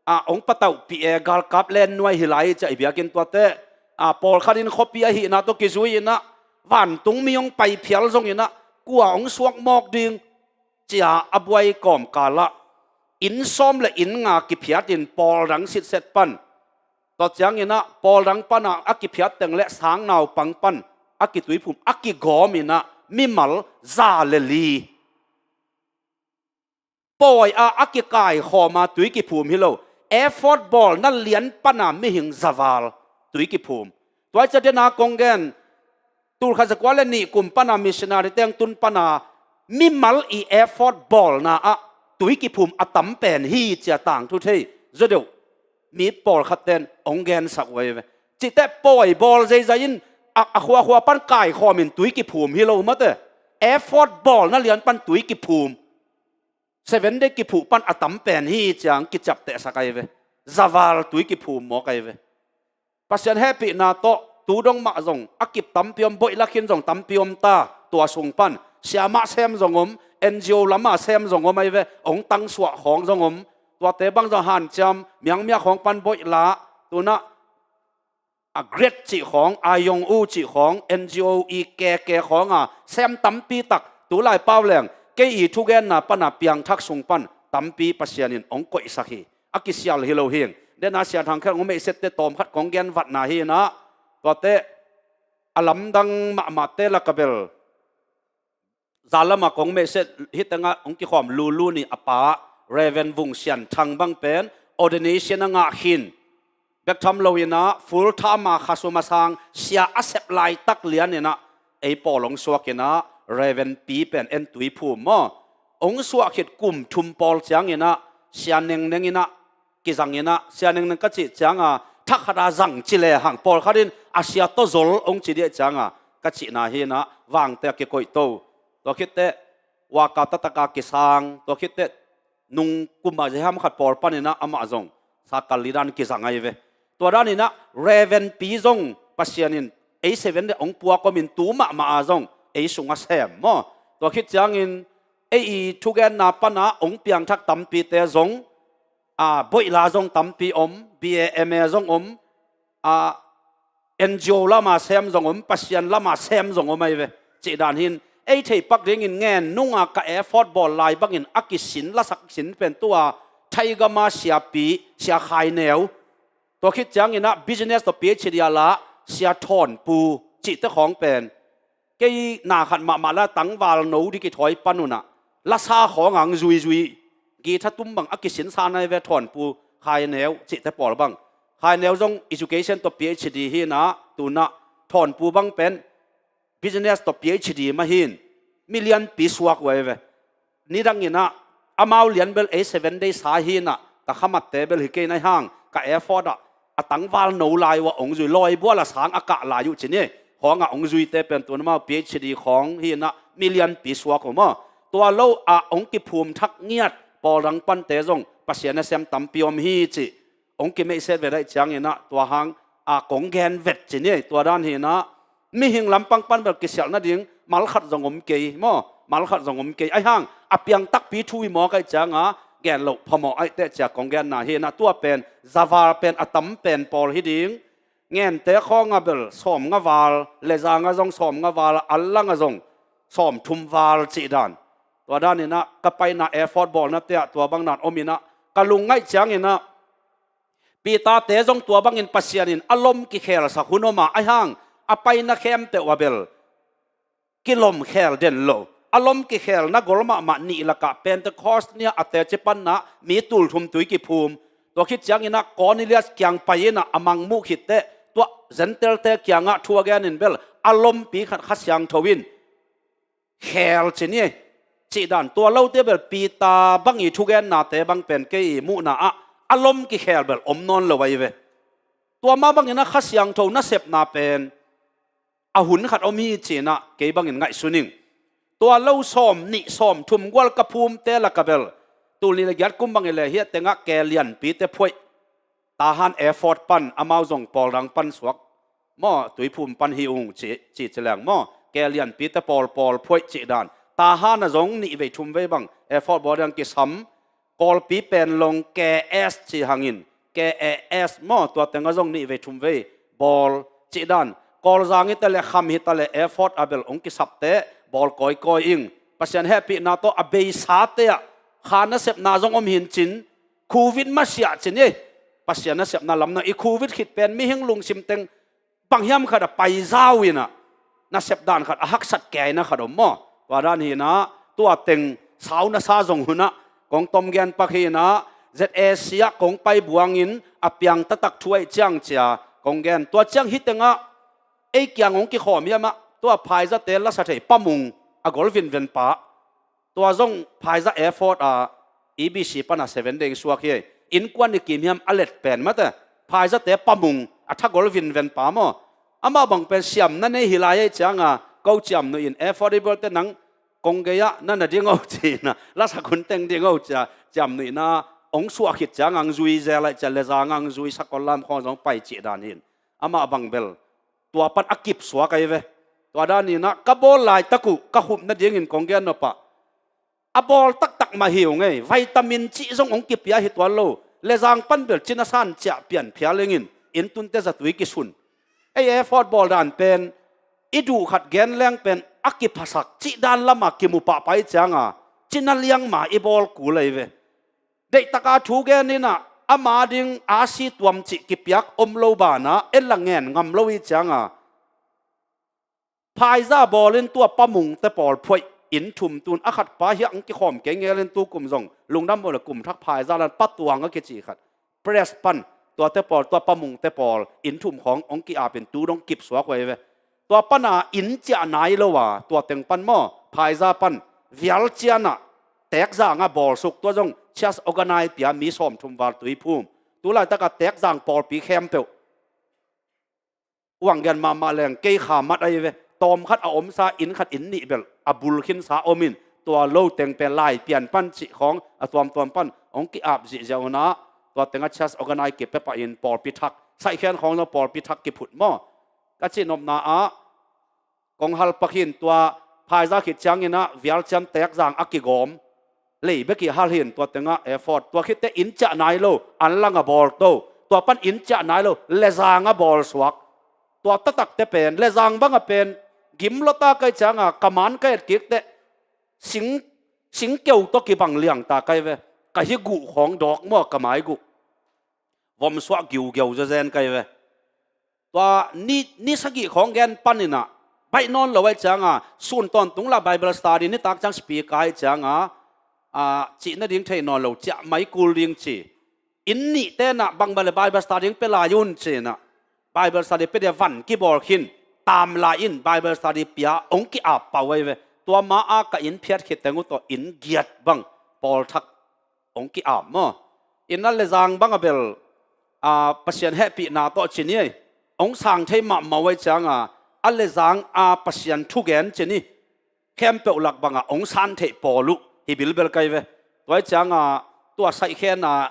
a hong patauhpih e, galkap len nuai hi lai cia i biakinn tuate, a pawlkhat in khuapi ahihna tawh kizui inah, vantung mi hong pai phial zong inah, kua hong suak mawk ding cia a buai kawmkalah inn sawm le inn nga kiphiat in pawl dang sitset pan, tua ciang inah pawl dang pana a kiphiat teng le sang naupang pan a kituiphum a kigawm inah mimal za le li pawi a a kikaikhawm a tui kiphum hi lo. Effort bawlna lian pana mihing zaval tui kiphum. Tua i ca dena kong gen, tul khat zakua le nih kum pana missionary teng tun pana mimal i effort bawlna ah tui kiphum a tam pen hi cia tangthu thei zaw deuh mi pawlkhat ten hong gensak uh ahi ve. Cihte pawi bawl zeizai in a, a khuakhua pan kaikhawm in tui kiphum hi lo mate. Effort bawlna lian pan tui kiphum, Seven Day kiphuh pan a tam pen hi ciang kiciaptehsak ahi ve. Zaval tui kiphum mawk ahi ve. Pasian hehpihna tawh tu dong mah zong a kip tampi om, boih lakhin zong tampi om ta. Tua sung pan siamah sem zong om, N G O lama sem zong om ahi ve. Hong tangsuah khawng zong om. Tuate bang zong hanciam, miangmia khawng pan boih la, tunah a Great cih khawng, a Yong U cih khawng, N G O i keke khawng a sem tampi tak, tulai pau leng kei i thugenna pana piangthak sung pan tampi Pasian in hong koihsak hi. A kisial hi lo hing. Dena Sia Thang Khen hong meihsette tawm khat kong gen vatna hi inah, tuate a lamdang mahmahte laka bel, zalamah kong meihset hi tengah hong kikhawm lulu ni a pa Reverend Vung Sian Thang bang pen ordination a ngah khin bek tham lo inah full time a khasum a sang sia a sep laitak lian inah ei pawl hong suak inah Reverend Pi pen en tui phum maw. Hong suah khit kum thum pawl ciang inah Sia Nengneng inah kizang inah, Sia Nengneng ka cih cianga thakhat a zang ci lehang pawlkhat in a sia tawh zol hong ci diah cianga ka cihna hi inah vangte a kikoih to. Tua khitteh waka tataka kisang, tua khitteh nung kum a zeham khat pawl pan inah amah zong sakal leader in kizang ahi ve. Tua dan inah Reverend Pi zong Pasian in ei Seven Day hong puak om in tu mahmah a zong ei sung a sem maw. Tua khit ciangin ei i thugenna pana hong piangthak tampite zong a, boih la zong tampi om, B A M A zong om, a, N G O lama sem zong om, Pasian lama sem zong om ahi ve. Cih dan hin ei theihpak dingin ngen nunga ka effort bawl lai bangin a kisin lasak sin pen tua Thaigama siapi, Sia Khai Neu. Tua khit ciang inah business tawh P H D a la Sia Thawn Pu cihte khawng pen kei na khat mahmah la tangval no di kithawi pan unah lasa khawng ang zuizui, guitar tum bang a kisinsa nai ve. Thawn Pu, Khai Neu cihte pawl bang. Khai Neu zong education tawh P H D hi inah tunah Thawn Pu bang pen business tawh P H D mah hin million pi suak uh ahi ve. Nidang inah amau lian bel ei Seven Day sa hi inah ka khamatte bel hi kei nai hang ka effort ah a tangval no lai uh a hong zui lawi bual a sang a kah lai uh ci ni. Khawng a hong zuite pen tun amau P H D khawng hi inah million pi suak uh maw. Tua lo a hong kiphum thak ngiat pawl dang pante zong Pasian a sem tampi om hi cih hong kimeihset ve daih ciang inah tua hang a kong gen vet ci ni. Tua dan hi inah mihing lampang pan bel kisialh nading mal khat zong om kei maw, mal khat zong om kei. Ahi hang a piang takpi thu hi mawk aih cianga gen loh phamawh aih teh cia kong genna hi inah tua pen zaval pen a tam pen pawl hi ding. Ngente khawng a bel sawm nga val, le zanga zong sawm nga val, a lang a zong sawm thum val cih dan. Tua dan inah ka paina effort bawlna te ah tua bang dan om inah ka lungngaih ciang inah Peter-te zong tua bangin Pasian in a lom kikhelsak hun om a, ahi hang a paina khempeuh a bel kilom khel den lo. A lom kikhelna gol mahmah nih lakah Pentecost ni-a a teci panna mi tul thum tui kiphum. Tua khit ciang inah Cornelius kiang pai inah a mangmuh khitteh tua Gentile-te kiangah thu a gen in bel a lompi khat Kha Siangtho in khel ci ni. Cih dan tua lote bel Peter bang i thugennate bang pen kei i muhna ah a lom kikhel bel om nawn lo ahi ve. Tua mah bangin a Kha Siangtho nasepna pen a hun khat om hi cinah kei bangin ngaihsun ing. Tua lo sawm nih sawm thum gual ka phumte laka bel tul nih le giat kum bangin le hih a tengah ke lianpite phuaih, Tahan airport pan amau zong pawl dang pan suak maw, Tuiphum pan hi ung ci, ci ci leng maw, ke lianpite pawl pawl phuaih cih dan. Tahan a zong nih vei thum vei bang airport bawl dang kisam. Kawlpi pen long K S ci hangin, K A S maw, tua tengah zong nih vei thum vei bawl cih dan. Kawlzang hi ta le kham hi ta le airport a bel hong kisapte bawl kawikawi ing. Pasian hehpihna tawh a beisate ah kha nasepna zong om hin cin, Covid masiah cin hi. Pasian nasepna lamna i Covid khit pen mihing lungsim teng bang hiam khat a paizau inah nasep dan khat a haksat keina khat om maw? Tua dan hinah tua teng sau nasa zong hunah kong tom gen pak hinah Z A C ah kong pai buangin a piang taktak thu aih ciang cia kong gen. Tua ciang hih tengah ei kiang hong kikhawm hiamah tua Phaizate lasa thei Pa Mung, a gol vinven pa, tua zong Phaiza airport a E B C pana seven day suak hi. Innkuan i kim hiam a let pen mate. Phaizate Pa Mung, a thagol vinven pa maw? Amah bang pen siamna nei hi lai ei cianga ko ciamnuih in airport i bualte nang kong gei-ah na na ding o cina lasak hun teng ding o cia ciamnuihna hong suah khit cianga ang zui zel aih cia lezanga ang zui sakol lam khawng zong pai cih dan hin. Amah bang bel tua pan a kipsuak ahi ve. Tua dan inah ka bawl laitak uh ka hup nadingin kong gen nopah a bawl taktak mah hi uh ngei. Vitamin cih zong hong kipia hi tuan lo. Lezang pan bel cina san ciah pian phial ingin inn tunte zatui kisun. Ei effort bawl dan pen i duh khat gen leng pen a kiphasak cih dan lama kimu pahpah i cianga cina liangma i bawl kul ahi ve. Deihtaka thu gen inah ama ding a si tuam cih kipiak om lo banah en la ngen ngam lo i cianga Phaiza bawlin tua Pa Mungte pawl phuaih inn thum tun a khat pa hiah hong kikhawm kei ngelin tu kum zong lungdam bawl le kum thak Phaiza lan Pa Tuang a kici khat press pan tuate pawl tua Pa Mungte pawl inn thum khawng hong ki-apin tu dong kipsuak uh ahi ve. Tua pana inn ciah nai lo a tua teng pan maw Phaiza pan vial cianah tekzangah bawlsuk tua zong church organize pia mi sawm thum val Tuiphum. Tu laitakah tekzang pawlpi khempeuh uang gen mahmah leng kei kha mat ahi ve. Tawm khat a omsa inn khat inn nih bel a bul khinsa omin tua lo teng pen lai pian pan cih khawng a tuamtuam pan hong ki-ap zihziah unah tua tengah church organize kipia pahin pawlpi thak saihkhen khawng zong pawlpi thak kiphut maw? Ka cihnopna ah kong halpak hin tua Phaiza khit cianginah vial cian tekzang a kigawm lei bek i hal hin tua tengah effort tua khitte inn ciah nai lo an langa bawl to tua pan inn ciah nai lo lezanga bawl suak. Tua taktakte pen lezang banga pen gim lota kai cianga ka man ka et kikte sing singkeu tawh kibang liangta kai ve. Ka hi guh khawng dawk maw ka mai guh vom suah giugeu zezen kai ve. Tua ni, ni sagih khawng gen paninah baih nawn lo aih cianga sun tawntung la Bible study nitak ciang speaker aih cianga ah, cih nading thei nawn lo ciah mai kul ding ci. Inn nih tenah bangbang le Bible study ding pia lai un cinah Bible study pia dia van kibawl khin tam lai in Bible study pia hong ki-ap pau ahi ve. Tua ma a ka inn phiat khit teng uh tawh inn giat bang pawl thak hong ki-ap maw? Inn a lezang bang a bel a Pasian hehpihna tawh ci ni ei hong sang thei mahmah uh aih cianga a lezang a Pasian thugen ci ni khempeuh lak bangah hong san theih pawl uh hi bilbel kai ve. Tua aih cianga tua saihkhen a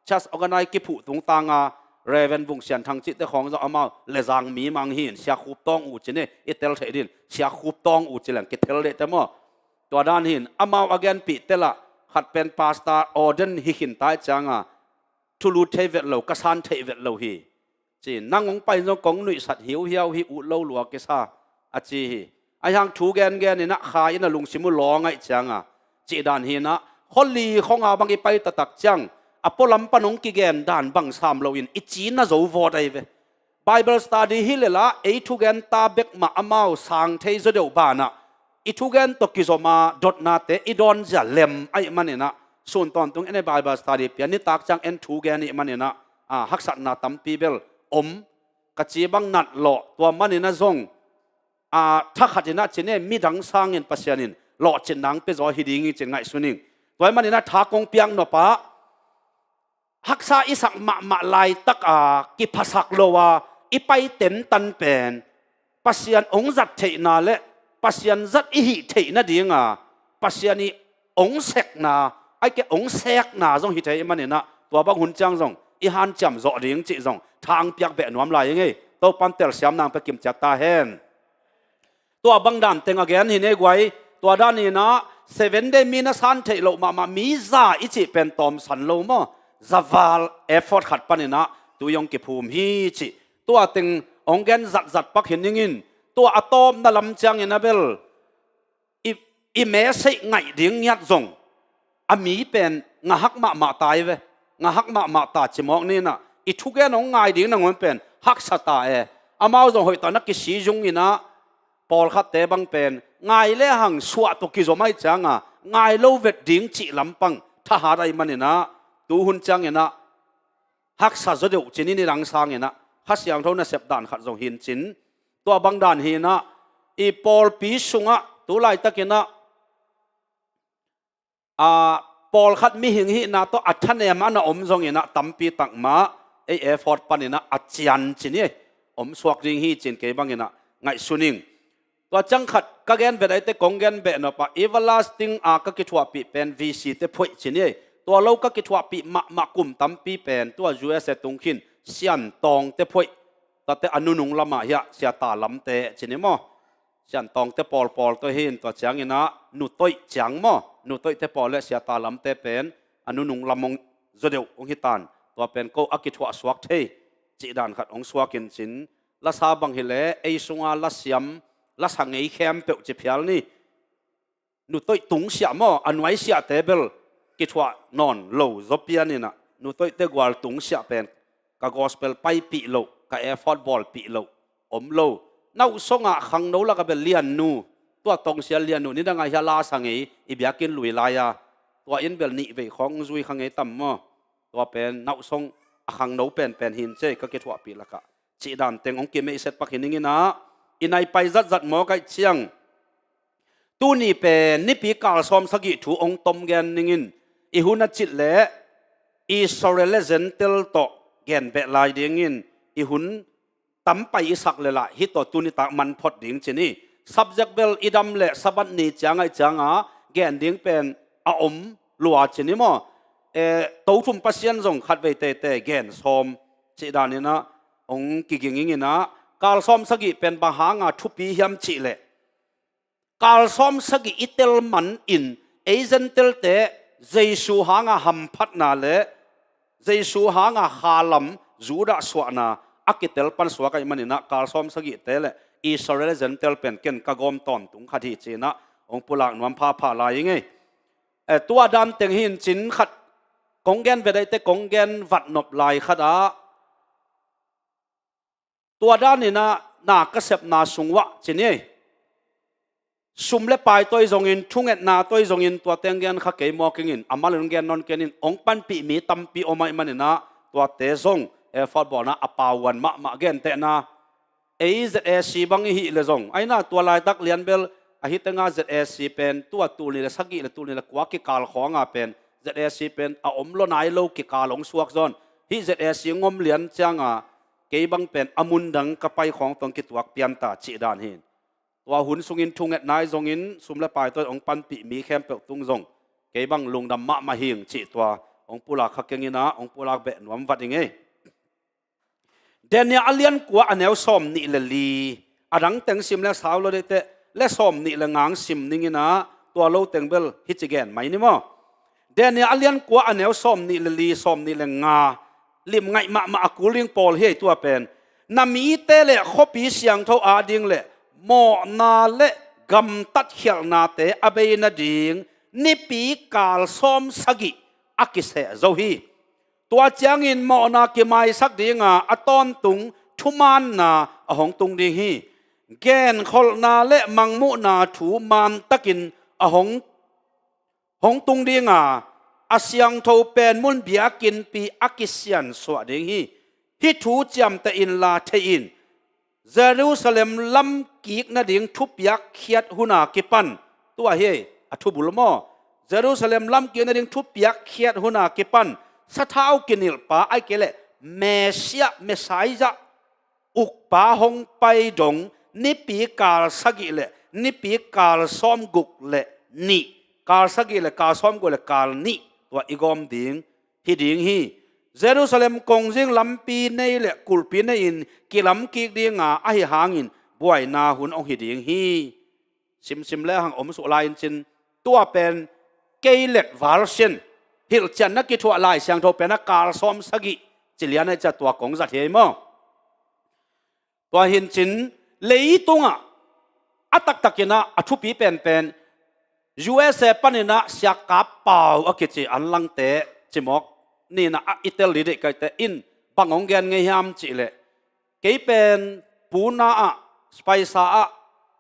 church organize kiphuh tungtanga Reverend Vung Sian Thang cihte khawng zong amau lezang mi mang hin siakhup tawng uh ci ni i tel theih din siakhup tawng uh ci leng kithel dehte maw? Tua dan hin amau a genpih telah khat pen pastor ordain hi khinta aih cianga thulut thei vet lo ka san theih vet lo hi. Ci nang hong pai zong kong nuihsat hiuhiau hi uh lo lua kisa a ci hi. Ahi hang thu gengen inah kha in a lungsim uh lawng aih cianga cih dan hinah khuali khonga bang i pai taktak ciang a pualam pan hong kigen dan bang sam loin i cina zo vawt ahi ve. Bible study hi lela ei thugenta bek mah amau sang thei zaw deuh banah i thugen tawh kizoma dotnate i dawnzia lem aih maninah sun tawntung en ei Bible study pia nitak ciang en thugen ih maninah a haksatna tampi bel om ka ci bang nat lawh tua maninah zong a thakhatinah cine midang sangin Pasian in lawhcin nang pia zaw hi ding i cin ngaihsun ing. Tua aih maninah tha kong piak nopah haksa i sak mahmah laitak a kiphasak lo a i pai tentan pen Pasian hong zat theihna le Pasian zat i hih theih nadinga Pasian i hong sekna, ai ke hong sekna zong hi thei maninah tua bang hun ciang zong i hanciam zawh ding cih zong tha ang piak beh nuam lai i ngei. Topan telsiam nang pe kimciat ta hen. Tua bang dan teng a gen hi nei guai. Tua dan inah Seven Day mi na san theih loh mahmah mi za i cih pen tawmsan lo maw? Zaval effort khat paninah tu i hong kiphum hi cih tua teng hong gen zatzat pak hi ningin tua a tawpna lam ciangin a bel i, i message ngaih ding ngiat zong a mi pen ngahak mahmah ta i ve. Ngahak mahmah ta cimawk ninah i thugen hong ngai ding nangawn pen haksa ta e. Amau zong hoih tawh na kisi zung inah pawlkhatte bang pen ngai le hang suah tawh kizom ahi cianga ngai lo vet ding cih lampang thahat ahi maninah tuhun cianginah haksa zaw deuh cin i ni dang sanginah Kha Siangtho nasep dan khat zong hin cin. Tua bang dan hinah i pawlpi sungah tu laitakinah a pawlkhat mihing hihna tawh a thanem a na om zonginah tampi takmah ei effort paninah a cian cin i om suak ding hi cin kei banginah ngaihsun ing. Tua ciang khat ka gen vet aite kong gen beh nop ah everlasting a ka kithuahpih pen V C te phoih cin i tua lo ka kithuahpih mahmah kum tampi pen tua U S A tung khin Siantawng te phoih. Tuate a nunung lamah hiah Siata Lamte cin i maw? Siantawng te pawlpawl tawh hin tua cianginah nutoih ciang maw? Nutoih te pawl le Siata Lamte pen a nunung lam hong zaw deuh hong hitan tua pen ko a kithuah suak thei cih dan khat hong suakin cin. Lasa bang hileh ei sunga lasiam lasa ngei khempeuh ci phial ni. Nutoih tungsiah maw a nuaisiahte bel kithuah nawn lo zaw pianinah nutoihte gual tungsiah pen ka gospel paipih loh ka effort bawlpih loh om lo. Nauhsongah khangno laka bel liannu tua tongsial liannu nidangah hia lasa ngei i biakinn lui lai-a tua in bel nihvei khawng zui kha ngei tam maw? Tua pen nauhsong a khangno penpen hin cei ka kithuahpih lakah cih dan teng hong kimeihset pak hi ninginah i nai pai zatzat mawk aih ciang tuni pen nipi kal sawm sagih thu hong tom gen ningin i hun a cit leh Israel le Gentile tawh gen beh lai dingin i hun tam pai i sak le lah hih tawh tuni tak man phot ding cin i subject bel i dam le Sabbath ni ciang aih cianga gen ding pen a om lua cin i maw? Eh, tothum Pasian zong khatvei teitei gen sawm cih daninah hong kiging inginah kal sawm sagih pen bang hanga thupi hiam cih leh kal sawm sagih i tel man in ei Gentile-te Jesu hanga hamphatna le Jesu hanga khalam Judah suahna a kitel pan suak aih maninah kal sawm sagihte le Israel Gentile pen ken ka gawm tawntung khat hi cinah hong pulak nuam phapha lai i ngei. Eh, tua dan teng hin cin khat kong gen vedaihte kong gen vatnop lai khatah tua daninah na ka sepna sung uah cin i sum le pai toi zongin thungetna toi zongin tua teng gen kha kei mawk ingin a mal in gen nawn kenin hong panpih mi tampi om aih maninah tuate zong eh, footballna a pauan mahmah gentehna ei Z A C bang i hih le zong aina tua laitak lianbel ahi tenga Z A C pen tua tul ni le sagih le tul ni le kua kikal khawnga pen Z A C pen a om lo nai lo kikal hong suak zawn hih Z A C ngom lian cianga kei bang pen a mundang ka pai khawng tong kituak pianta cih dan hin tua hun sungin thunget nai zongin sum le pai tua hong panpih mi khempeuh tung zong kei bang lungdam mahmah hing cih tua hong pulak kha kenginah hong pulak beh nuam vat i ngei. Daniel a lian kua a neu sawm nih le li a dang teng sim le sau lo deite le sawm nih le ngang sim ninginah tua lo teng bel hi ci gen mai ni maw? Daniel a lian kua a neu sawm nih le li sawm nih le nga lim ngaih mahmah a kul ding pawl hi ei tua pen na mite le khuapi siangtho ading le mawhna le gamtat khialhnate a bei nading nipi kal sawm sagih a kiseh zo hi. Tua ciangin mawhna kimaisak dinga a tawntung thumaanna a hong tung ding hi. Genkholhna le mangmuhna thu maantakin a hong hong tung dinga a siangtho pen mun biakinnpi a kisiansuah ding hi. Hih thu ciamteh inla thei in Jerusalem lamkik nading thupiak khiat huna kipan tua hi a thubul maw? Jerusalem lamkik nading thupiak khiat huna kipan sathau kinilhpa, ahih kei leh Messiah, Messiah ukpa hong pai dong nipi kal sagih le nipi kal sawmguk le nih, kal sagih le kal sawmguk le kal nih, tua i gawm ding hi ding hi. Jerusalem kongzing lampi nei le kulhpi nei-in kilamkik dinga, ahi hangin buaina hun hong hi ding hi. Simsim le hang om suk lai-in cin, tua pen kei let val sin, hilhcian na kithuah Lai Siangtho pen a kal sawm sagih ci lian a, cia tua kong zat hi ei maw. Tua hi-in cin, leitungah a taktakin ah a thupi penpen U S A panin ah Sia Kap Pau a kici Anlangte cimawk ni-in ah i tel dih deih ka hih teh, in bang hong gen ngei hiam cih leh, kei pen Pune ah, Spicer ah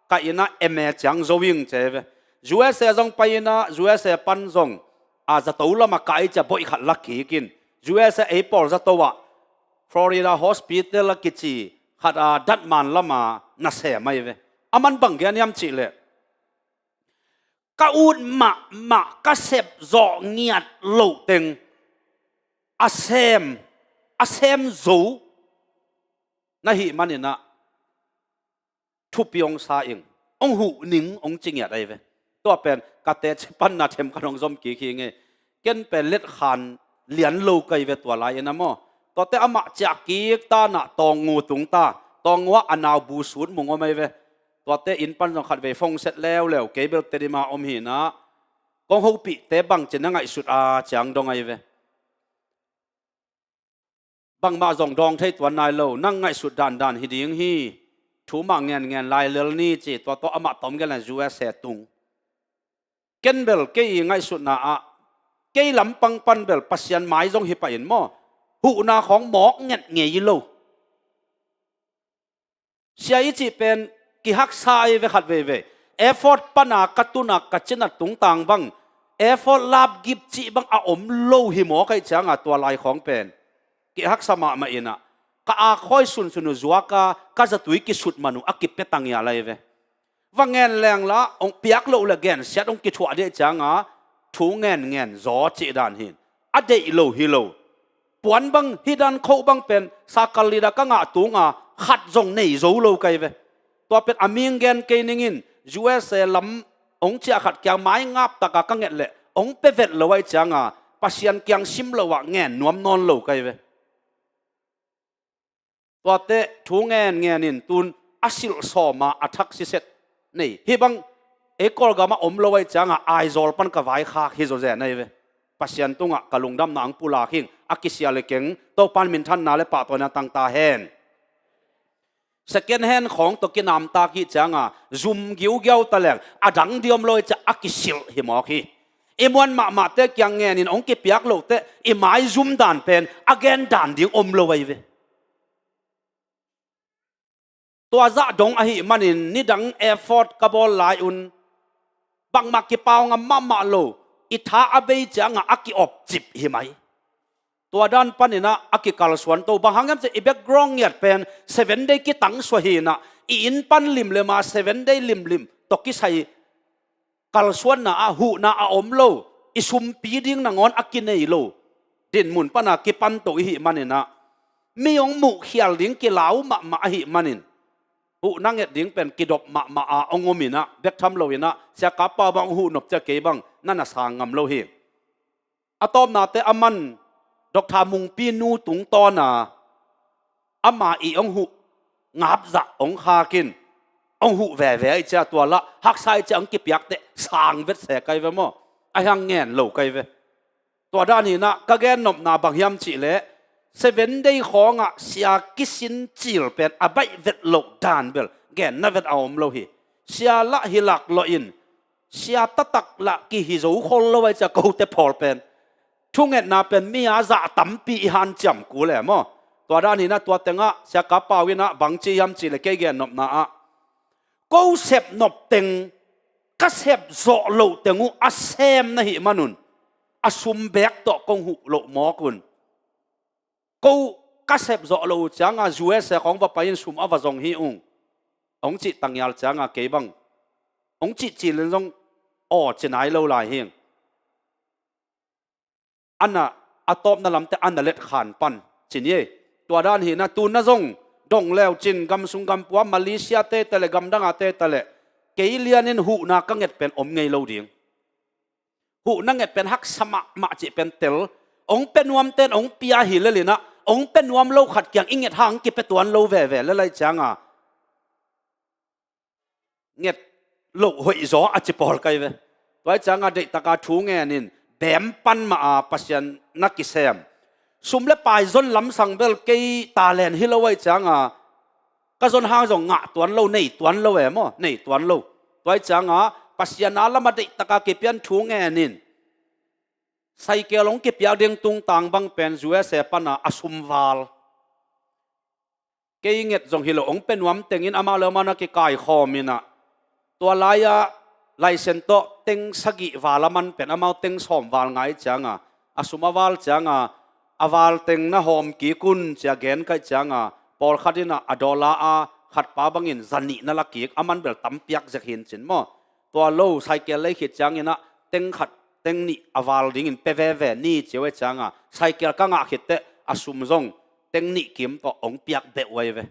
ka inn ah M A ciang zo ing ci ei ve. U S A zong pai-in ah U S A pan zong a zato lamah ka inn ciang boih khat la kik in, U S A ei pawl zato ah Florida Hospital a kici khat a datman lamah nasem ahi ve. Aman bang gen hiam cih leh, ka ut mahmah, ka sep zawh ngiat loh teng a sem, a sem zo na hih manin ah thupi hong sa ing, hong huh ning hong ci ngiat ahi ve. Tua pen ka teci panna themkhat hong zom kik hi ing ei. Ken pen letkhan lian lo ka hi ve tua lai-in ah maw. Tuate amah ciah kik ta-in ah Taungngu tung ta, Taungngu ah a nau Bu Sut Mung om ahi ve. Tuate inn pan zong khatvei phone set leuleu, kei bel Tedim ah om hi-in ah, kong hopihte bangci na ngaihsut a ciang dong ahi ve. Bangmah zong dawng thei tuan nai lo, nang ngaihsut dandan hi ding hi. Thu mah ngenngen lai lel ni ci, tua tawh amah tawm gel in U S A tung. Ken bel kei i ngaihsutna ah, kei lampang pan bel Pasian mai zong hi pah in maw, huhna khawng mawk nget ngei lo. Sia i cih pen kihaksa ahi ve khat veivei. Airport pana ka tun a ka cina tungtang bang, airport lapgip cih bang a om lo hi mawk ahih cianga tua lai khawng pen kihaksa mahmah in ah, ka akhoi sunsun uh zuak a, ka zatui kisut man uh a kipia tangial ahi ve. Va ngen leng la, hong piak loh le gensiat hong kithuah dih cianga thu ngenngen zaw cih dan hi. A deih lo hi lo. Puan bang, hih dan khoh bang pen sakal lida ka ngah tunga khat zong nei zo lo ka hi ve. Tua pen a ming gen kei ning in, U S A lam hong ciah khat kiang mai ngap taka ka nget leh hong pia vet lo ahih cianga Pasian kiang sim lo ah ngen nuam nawn lo ka hi ve. Tuate thu ngenngen in tun a silh sawma a thak siset nei. Hih bang ei Kawlgam ah om lo ahih cianga Aizawl pan ka vaikhak hi zawzen ahi ve. Pasian tungah ka lungdamna hong pulak hing, a kisial hi keng, Topan minthanna le pahtawina tang ta hen. Second hand khawng tawh kinamtak hih cianga zum giugiau ta leng a dang ding om lo ahih ciah a kisilh hi mawk hi. I muan mahmahte kiang ngenin hong kipiak lohteh i maizum dan pen a gen dan ding om lo ahi ve. Tua zah dong ahih manin nidang effort ka bawl lai-un bangmah kipau ngam mahmah lo, i tha a bei cianga a ki-op cip hi mai. Tua dan paninah a kikalsuan to, bang hang hiam cih i background ngiat pen seven day kitang suah hinah, i inn pan limlima seven day limlim tawh kisai kalsuanna ah huhna a om lo, i sumpi ding nangawn a kinei lo dinmun pana kipan to ihih maninah, mi hong muhkhial ding kilau mahmah ahih manin huhna nget ding pen kidop mahmah a hong ominah, bek tham loinah Sia Kap Pau bang hong huhnop ciah kei bang na na sang ngam lo hi. A tawpnate aman Doctor Mungpi nu tungtawna ama ih hong huh ngapzah hong khakin hong huh veve ahih ciah tua lah haksa ahih ciah hong kipiakteh sang vetsek ahi ve maw? Ahi hang ngen lo ka hi ve. Tua dan hinah ka gennopna bang hiam cihleh, seven day khawngah sia kisin cil pen a baih vet loh dan bel genna vet a om lo hi. Sia lah hilak lawhin sia taktak lah kihi zo khol lo ahih ciah kote phawl pen thungetna pen mi a zah tampi i hanciam kul e maw? Tua dan hinah tua tengah Sia Kap Pau inah bangci hiam cihleh kei gennopna ah, ko sepnop teng ka sep zawh loh teng uh a sem na hih manun a sum beek tawh kong huh loh mawkun, ko ka sep zawh loh uh cianga U S A khawng va pai-in sum a va zong hi ung hong cih tangial cianga kei bang hong cih cilin zong aw ci nai lo lai hing. Ana a tawpna lamte a na let khan pan ci ni ei. Tua dan hi na, tu na zong dong leu cin, gam sung gam pua, Malaysia te ta leh, gam dang a te ta leh, kei lianin huhna ka nget pen om ngei lo ding. Huhna nget pen haksa mahmah cih pen tel. Ong pia nuamten ong pia hi lel inah, ong pia nuam lo khat kiang i nget hang kipia tuan lo veve lel ai cianga nget loh hoih zaw a ci pawl kai ve. Tua ai cianga deihtaka thu ngenin bem pan mah a Pasian na kisem. Sum le pai zon lamsang bel kei talent hi lo ai cianga ka zon hang zong ngah tuan lo, nei tuan lo e maw, nei tuan lo. Tua ai cianga Pasian a lama deihtaka kipian thu ngenin saikel ong kipiak ding tungtang bang pen U S A pana a sum val. Kei nget zong hi lo, ong pia nuam tengin amau le amau na kikaikhawm inah, tua lai-ah laisen tawh teng sagih val a man pen amau teng sawm val ngai cianga a sum a val cianga a val teng na hawm kik un cia gen kaih cianga pawlkhat inah a dollar a khatpa bangin zanih na la kik, a man bel tam piak zek hin cin maw. Tua lo saikel lei khit cianginah teng khat teng nih a val dingin pia veve ni cia uh ai cianga saikel ka ngah khit teh a sum zong teng nih kim tawh ong piak beh uh ai ve.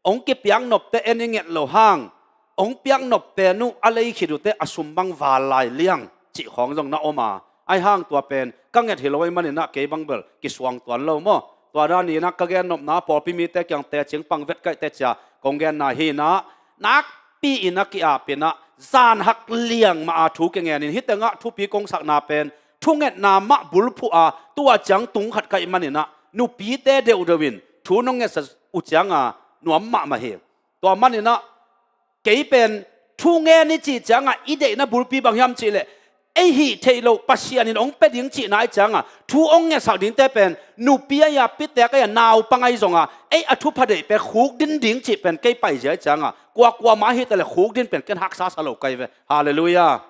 Ong kipiak nopte en i nget lo hang, ong piak nopte nuh a lei khit uh teh a sum bang val lai liang cih khawng zong na om a, ai hang tua pen ka nget hi lo ai maninah kei bang bel kisuang tuan lo maw. Tua daninah ka gen nopna pawlpi mite kiang tecing pang vet kaih te cia kong genna hinah, nakpi inah ki-ap inah zan hak liang mah a thu kingenin, hih tengah thupi kong sakna pen thungetna mah bulphuh a, tua ciang tung khat kaih maninah nupite deuhdeuh in thu nong ngetsa uh cianga nuam mahmah hi. Tua maninah kei pen thu ngen i cih cianga i deihna bulpi bang hiam cihleh, ei hih theih loh Pasian in ong pia ding cihna ai cianga thu ong ngetsak dingte pen nupi ai-a, pitek ai-a, naupang ai zonga ei a thupha deih pen khukdin ding cih pen kei paizia ai cianga kuakua mah hi ta leh khukdin pen ken haksa sa lo kai ve. Halleluiah.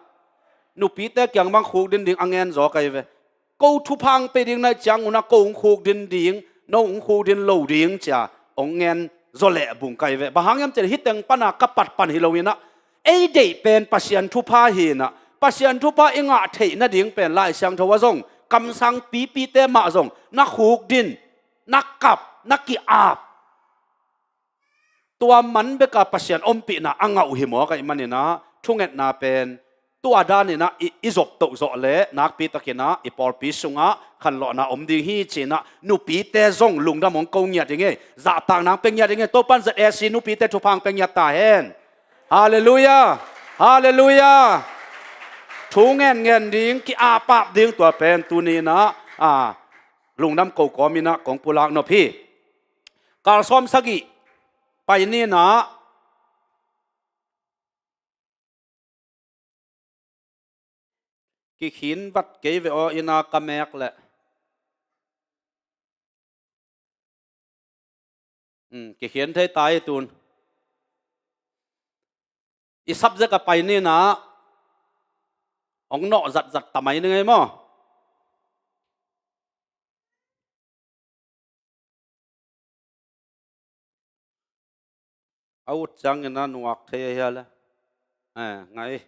Nupite kiang bang khukdin ding a ngen zaw kai ve. Ko thupha ong pia ding nai ciang unah ko ong khukdin ding, no ong khukdin lo ding cia ong ngen zaw leh bung kai ve. Bang hang hiam cihleh hih teng pana ka pat pan hi lo inah, ei deih pen Pasian thupha hinah, Pasian thupha i ngah theih nading pen Lai Siangtho a zong kamsang pipite mah zong na khukdin, na kap, na ki-ap. Tua man beka Pasian ompihna a ngah uh hi mawk aih maninah thungetna pen tua daninah i, i zop toh zawh leh nakpitakinah i pawlpi sungah khanlawhna om ding hi cinah nupite zong lungdam hong ko ngiat ding e, zahtakna hong pia ngiat ding e. Topan Z A C nupite thupha hong pia ngiat ta hen. Halleluiah. Halleluiah. Thu ngenngen ding, ki-apap ding, tua pen tuninah a lungdam ko kawminah kong pulak nop hi. Kal sawm sagih pai ninah kikhin vat kei ve aw, ina ka mek leh. Hmm, kikhin thei ta hi tun. I subject a pai ninah hong nawh zatzat ta mai ni ngei maw? A ut ciangin a nuak thei ahi a le. Eh, ngai.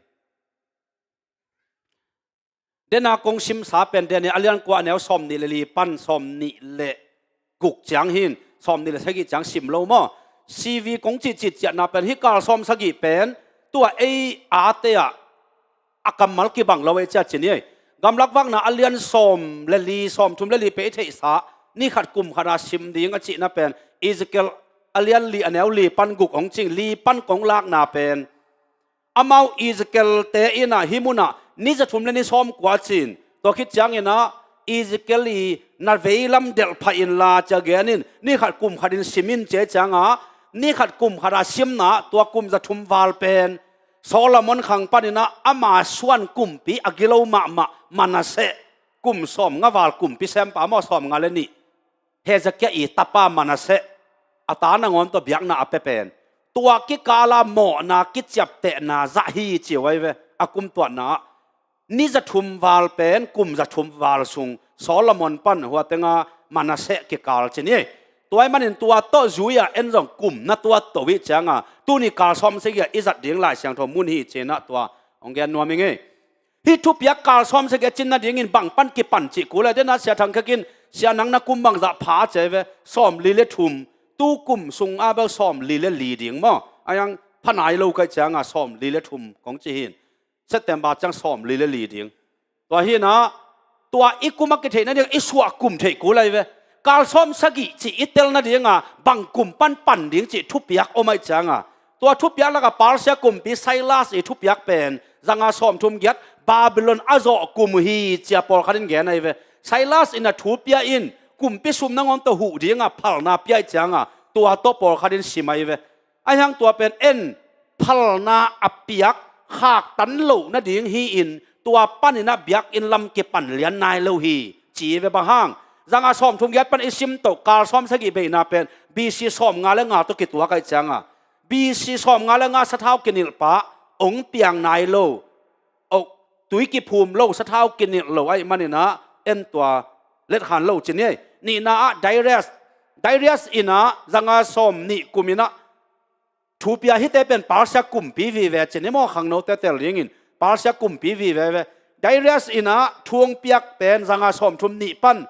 Dena kong simsa pen deni a lian kua a neu sawm nih le li pan sawm nih le guk ciang hin, sawm nih le sagih ciang sim lo maw? C V kong cihcih ciahna pen hih kal sawm sagih pen tua ei ate ah a kammal kibang lo ei cia ci ni ei. Gamlak vakna a lian sawm le li, sawm thum le li pei theihsa, ni khat kum khat a sim ding a cihna pen Ezekiel a lian li a neu li pan guk hong cing, li pan kong lakna pen amau Ezekiel te inah hih munah ni za thum le ni sawm kua cin. Tua khit cianginah Ezekiel i na veilam delh phah inla cia genin ni khat kum khat in sim in cia ciangah ni khat kum khat a simna tua kum za thum val pen Solomon khang paninah ama suan kumpi a gilo mahmah Manasseh kum sawm nga val kumpi sempa maw, sawm nga le nih, Hezekiah i tapa Manasseh a ta nangawn tawh biakna a pia pen tua kikala mawhna kiciaptehna zah hi ci uh ai ve. A kum tuahna ah ni za thum val pen kum za thum val sung Solomon pan hua tenga Manasseh kikal ci ni. Tua ahih manin tua tawh zui-a en zong kum na tuat to hi cianga tuni kal sawm sagih a i zat ding Lai Siangtho mun hi cinah tua hong gen nuam hi ngei. Hih thupiak kal sawm sagih a cin nadingin bang pan kipan cih kul a dena Sia Thang Khek in Sia nang na kum bangzah pha ci ai ve, sawmli le thum, tu kum sung a bel sawmli le li ding maw. Ahi hang pha nai lo ka hih cianga sawmli le thum kong ci hi. September ciang sawmli le li ding. Tua hi a, tua i kum a kitheih nading i suah kum theih kul ai ve. Kal sawm sagih cih i tel nadinga bang kum pan pan ding cih thupiak om ahih cianga, tua thupiak laka Persia kumpi Cyrus i thupiak pen zanga sawmthum giat Babylon a zawh kum hi ci a pawlkhat in gen ai ve. Cyrus in a thu pia in kumpi sum nangawn tawh huh dinga phalna pia ahih cianga tua tawh pawlkhat in sim ai ve. Ahi hang tua pen en phalna a piak khaktan loh nading hi-in tua panin a biakinn lam kipan lian nai lo hi ci ve. Bang hang, zanga sawmthum giat pan i sim toh kal sawm sagih beina pen B C sawmnga le nga tawh kituak ahih cianga B C sawmnga le nga sathau kinilh pa hong piang nai lo. Oh, tui kiphum lo, sathau kinilh lo ahih manin a en tua letkhan lo ci ni. Nihna ah Darius, Darius in a zanga sawmnih kum in a thu pia, hihte pen Persia kumpi vive ci ni maw, khangnote tel dingin Persia kumpi vive ve. Darius in a thu hong piak pen zanga sawmthum nih pan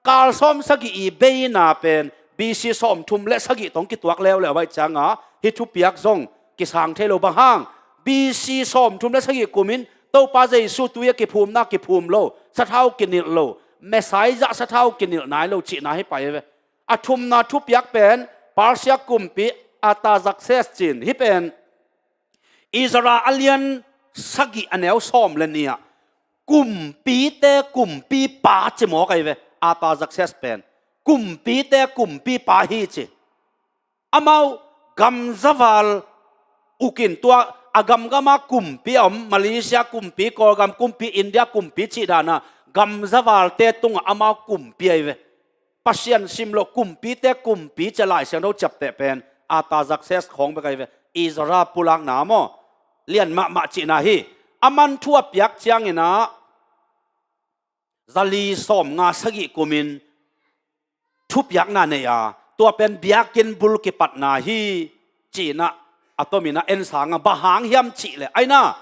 kal sawm sagih i beina pen B C sawmthum le sagih tawh hong kituak leuleu ahih cianga hih thupiak zong kisang thei lo. Bang hang, B C sawmthum le sagih kumin Topa Jesu tui a kiphumna kiphum lo, sathau kinilh lo, Messiah sathau kinilh nai lo cihna hi pah hi ve. A thumna thupiak pen Persia kumpi Artaxerxes ci-in, hih pen Ezra a lian sagih a neu sawm le nih ah kumpite kumpipa ci mawk ai ve. Artaxerxes pen kumpite kumpipa hi ci. Amau gamzaval ukin tua a gamgama kumpi a om, Malaysia kumpi, Kawlgam kumpi, India kumpi cih dana gamzavalte tungah amau kumpi ai ve. Pasian sim loh kumpite kumpi ci a Lai Siangtho ciapteh pen Artaxerxes khawng bek ai ve. Ezra pulakna maw, lian mahmah cihna hi. Aman thu a piak ciangin a zali sawmnga sagih kumin thupiakna nei a, tua pen biakinn bul kipatna hi ci-in a tomin a en sanga, bang hang hiam cih leh, ahi a,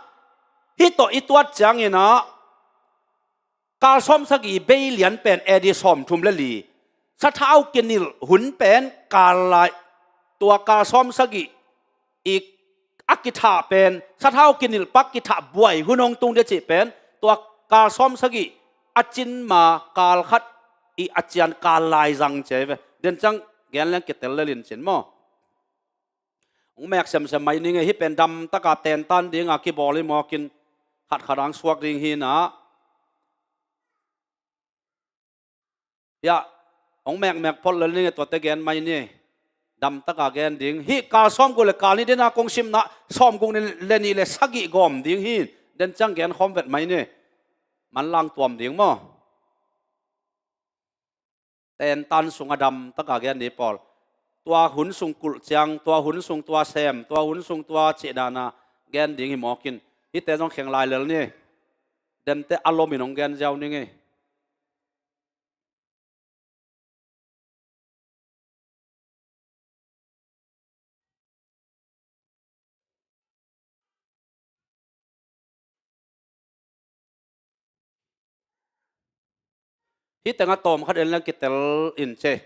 hih tawh i tuat ciangin a kal sawm sagih bei lian pen A D sawmthum le li, sathau kinilh hun pen kal lai, tua kal sawm sagih i a kithah pen sathau kinilh pak kithah buai hun hong tung ding cih pen tua kal sawm sagih a cin ma kal khat i a cian kal lai zang ci ai ve. Den ciang gen leng kitel lel in cin maw. Hong mek semsem mai ning e, hih pen damtaka tentan dinga kibawl hi mawk in khatkhat hong suak ding hi a. Hiah hong mekmek phot lel ning e, tuate gen mai ni. Damtaka gen ding. Hih kal sawmguk le kal nih dena kong simna sawmguk le nih le sagih gawm ding hi. Den ciang gen khawm vet mai ni. Manlang tuam ding maw. Tentan sunga damtaka gen ni pawl. Tua hun sung kulh ciang, tua hun sung tua sem, tua hun sung tua cih dana gen ding hi mawk in. Hihte zong kheng lai lel ni. Dente a lomin hong gen ziau ning e. Hih tengah tawmkhat en leng kitel in ci.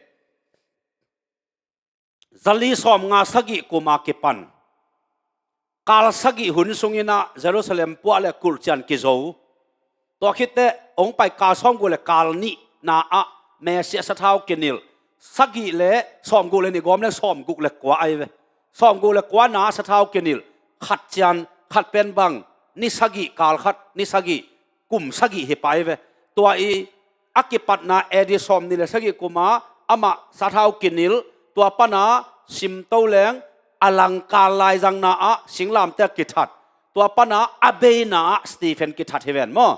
Zali sawmnga sagih kuma kipan kal sagih hun sungin ah Jerusalem puah le kulh cian kizo. Tua khit teh hong pai kal sawmguk le kal nihna ah Messiah sathau kinilh. Sagih le sawmguk le nih gawm le sawmguk le kua ai ve. Sawmguk le kuana ah sathau kinilh. Khat cian, khat pen bang, ni sagih, kal khat, ni sagih, kum sagih hi pah ai ve. Tua i a kipatna A D sawmnih le sagih kuma amah sathau kinilh, tua pana simto leng a lang kal laizangna ah singlamteh kithat. Tua pana a beina ah Stephen kithat hi ven maw.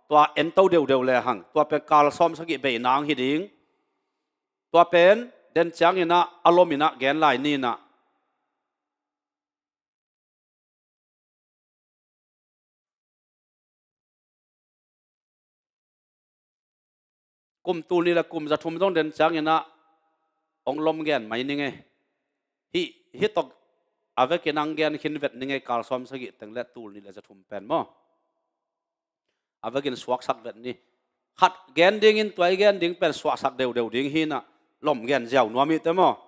Tua ento deudeu lehang tua pen kal sawm sagih beina hong hi ding. Tua pen den ciangin ah a lomin ah gen lai ni in ah. Kum tul nih le kum za thum zong den ciangin ah hong lom gen mai ning e. Hih, hih tawh a vekin hong gen khin vet ning e, kal sawm sagih teng le tul nih le za thum pen maw. A vekin suaksak vet ni. Khat gen dingin tua i gen ding pen suahsak deuhdeuh ding hi-in ah lom gen ziau nuam hi teh maw.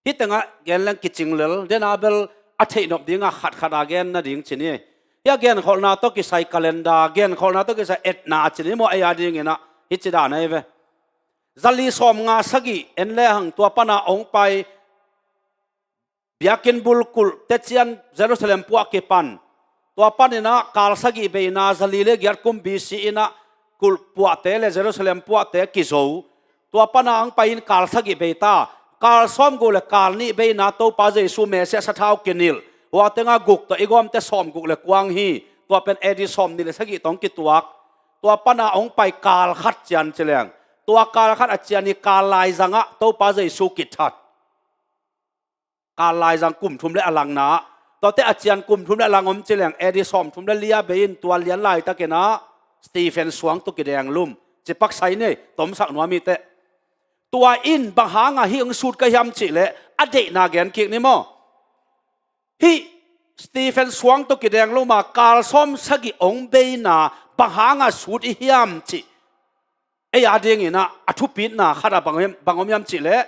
Hih tengah gen leng kicing lel, dena bel a theihnop dingah khatkhat a gen nading ci ni. Hih a genkholhna tawh kisai calendar, genkholhna tawh kisai etna ci ni maw, ei a dingin ah hih ci dan ahi ve. Zali sawmnga sagih en lehang tua pana hong pai, biakinn bul kulh tecian Jerusalem puah kipan. Tua panin ah kal sagih beina zali le giat kum B C in ah kulh puahte le Jerusalem puahte kizo. Tua pana hong pai-in kal sagih bei ta. Kal sawmguk le kal nih beina Topa Jesu Messiah sathau kinilh. Hua tengah guk tawh i gawmte sawmguk le kua hi. Tua pen A D sawmnih le sagih tawh hong kituak. Tua pana hong pai kal khat cian ci leng, tua kal khat a cian i kal laizangah Topa Jesu kithat. Kal laizang kum thum le a langna, tuate a cian kum thum le a lang om ci leng, A D sawmthum le li-a bei-in tua lian laitakin ah Stephen suang tawh kidenglum. Ci paksa i nei, tomsak nuam hi teh. Tua in bang hangah hih hong sut ka hiam cih leh a deihna gen kik ni maw. Hih Stephen suang tawh kidenglum a kal sawm sagih hong beina bang hangah sut i hiam cih ei a dingin ah a thupitna khat ah bang om, bang om hiam cih leh,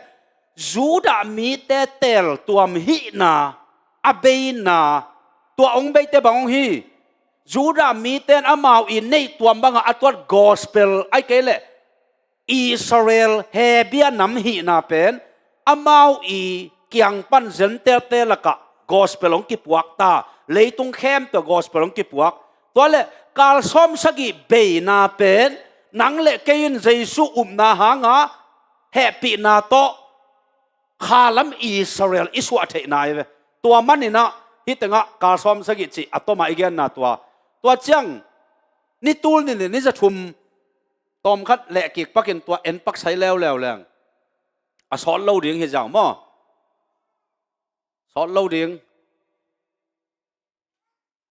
Judah mite teltuam hihna a beina, tua hong beite bang hong hi? Judah mite in amau i neihtuam bangah a tuat gospel, ahih kei leh Israel Hebia nam hihna pen amau i kiang pan Gentile-te lakah gospel hong kipuak ta, leitung khempeuh gospel hong kipuak. Tua leh kal sawm sagih beina pen nang le kei in Jesu upna hangah hehpihna tawh khalam Israel i suah theihna ahi ve. Tua manin ah hih tengah kal sawm sagih cih a tomah i genna tua. Tua ciang ni tul nih le ni za thum tawmkhat leh kik pakin tua en paksa i leuleu leng a sawt lo ding hi ziau maw. Sawt lo ding.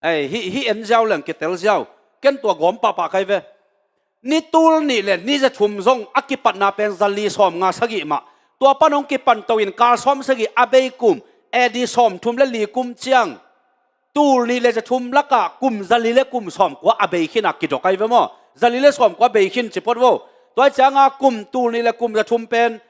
Ei, hih, hih en ziau leng kitel ziau. Ken tua gawm pahpah ka hi ve. Ni tul nih le ni za thum zong a kipatna pen zali sawmnga sagih mah. Tua pan hong kipan to-in kal sawm sagih a bei kum, A D sawmthum le li kum ciang, tul nih le za thum lakah kum zali le kum sawmkua a bei khin a kidok ahi ve maw. Zali le sawmkua bei khin ci phot vo. Tua cianga kum tul nih le kum za thum pen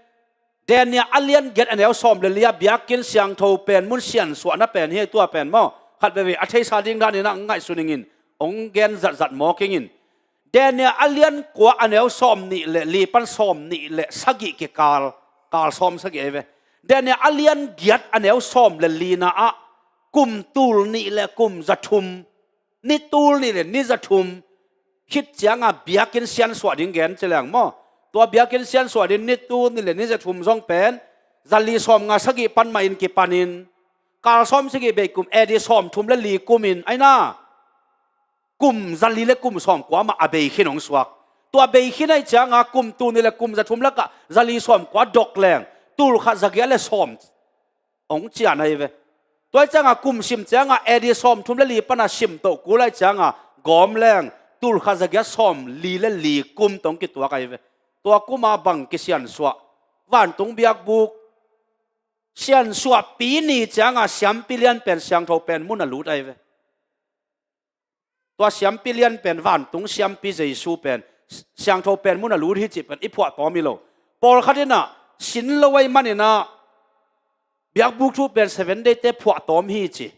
Daniel a lian giat a neu sawm le li-a biakinn siangtho pen mun siansuahna pen hi. Tua pen maw, khat veve a theisa ding danin ah ngaihsun ingin, hong gen zatzat mawk ingin. Daniel a lian kua a neu sawm nih le li pan sawm nih le sagih kikal, kal sawm sagih ahi ve. Daniel a lian giat a neu sawm le lina ah kum tul nih le kum za thum, ni tul nih le ni za thum khit cianga biakinn siansuah ding gen ci leng maw. Tua biakinn siansuah ding ni tul nih le ni za thum zong pen zali sawmnga sagih pan mahin kipanin kal sawm sagih bei kum A D sawmthum le li kumin aina kum zali le kum sawmkua mah a bei khin hong suak. Tua bei khin ahi cianga kum tul nih le kum za thum lakah zali sawmkua dok leng tul khat za giat le sawm hong cian ahi ve. Tua ahi cianga kum sim cianga A D sawmthum le li pana sim toh kul ahi cianga gawm leng tul khat za giat sawm li le li kum tawh hong kituak ahi ve. Tua kuma bang kisiansuah? Vantung biakbuk siansuahpi ni cianga siampi lian pen siangtho pen mun a lut ahi ve. Tua siampi lian pen vantung siampi Jesu pen siangtho pen mun a lut hi cih pen i phuahtawm hi lo. Pawlkhat in ah sin lo ahi manin ah biakbuk thu pen Seven Day-te phuahtawm hi ci.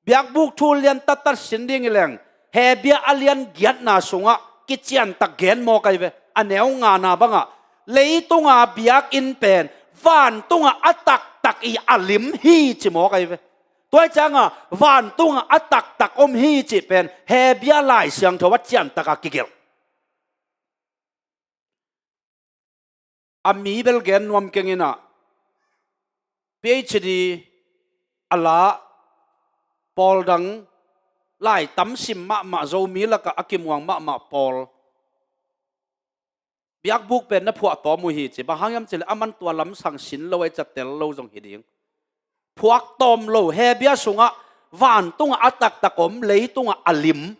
Biakbuk thu lian tattat sin ding hi leng Hebia a lian giatna sungah kiciantak gen mawk ahi ve. A neu ngana bangah leitunga biakinn pen vantungah a taktak i a lim hi ci mawk ahi ve. Tua ahi cianga vantungah a taktak om hi cih pen Hebia Lai Siangtho a ciantakah kigelh. A mi bel gen nuam keng in ah PhD a la, pawl dang lai tam sim mahmah, Zomi lakah a kimuang mahmah pawl biakbuk pen na phuahtawm uh hi ci. Bang hang hiam cih leh aman tua lamsang sin lo ahi cia tel lo zong hi ding. Phuahtawm lo, Hebia sungah vantungah a taktak om, leitungah a lim.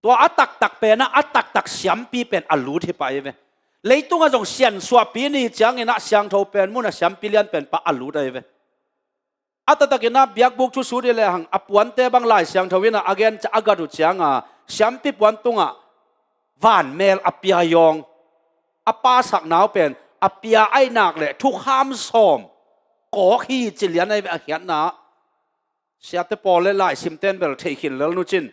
Tua a taktak penah a taktak siampi pen a lut hi pah ahi ve. Leitungah zong siansuahpi ni ciangin ah siangtho pen munah siampi lian pen pah a lut ahi ve. A taktakin ah biakbuk thu sut i lehang a puante bang Lai Siangtho in ah a gen ciang a gat uh cianga siampi puan tungah vanmel a pia awng, a pasak nau pen a pia ahih nak leh thukham sawm kawk hi ci lian ahi ve a khiatna ah. Siate pawl le laisimten bel theih khin lel nu cin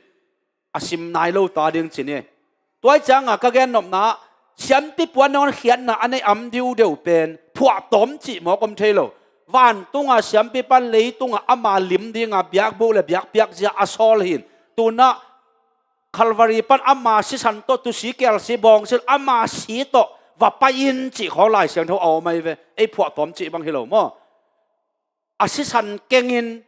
a sim nai lo ta ding ci ni. Tua hi cianga ka gen nopna ah siampi puan nangawn khiatna a nei am diudeu pen phuahtawm cih mawk om thei lo. Vantunga siampi pan leitungah ama lim dinga biakbuk le biakpiak zia a sawl hi-in, tu-in ah Calvary pan ama sisan tawh tusi kialsi bawngsil ama si tawh va pai in cih khawng Lai Siangtho a om ahi ve. Ei phuahtawm cih bang hi lo maw? A sisan kengin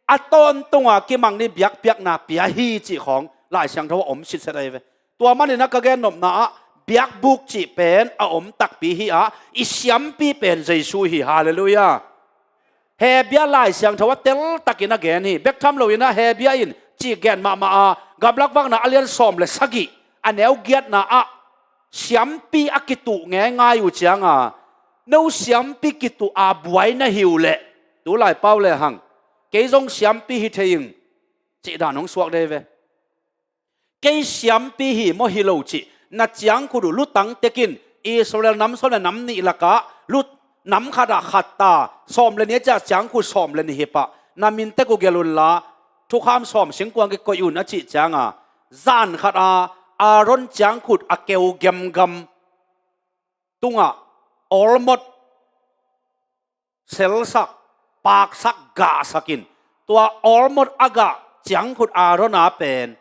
a tawntunga kimang ni biakpiakna pia hi cih khawng Lai Siangtho a om sitset ahi ve. Tua manin ah ka gen nopna ah biakbuk cih pen a om takpi hi a, i siampi pen Jesu hi. Halleluiah. Hebru Lai Siangtho ah teltakin a gen hi. Bek tham loin ah Hebru in cih gen mahmah a, Gamlak Vakna a lian sawm le sagih a neu giatna ah siampi a kituh ngeingai uh cianga, no siampi kituh a buai na hi uh leh, tu lai pau lehang kei zong siampi hi thei ing cih dan hong suak dei ve. Kei siampi hi maw hi lo cih na ciangkhut uh lutang tekin Israel nam sawm le nam nih lakah lut nam khatah khat ta, sawm le nih a ciah ciangkhut sawm le nih hi pah, na min tek uh gelh unla thukham sawm singkuang kikoih un a cih cianga, zan khat a Aaron ciangkhut a keu gemgam tungah awlmawt selsak, paksak, gahsak in, tua awlmawt a gah ciangkhut Aaron a pen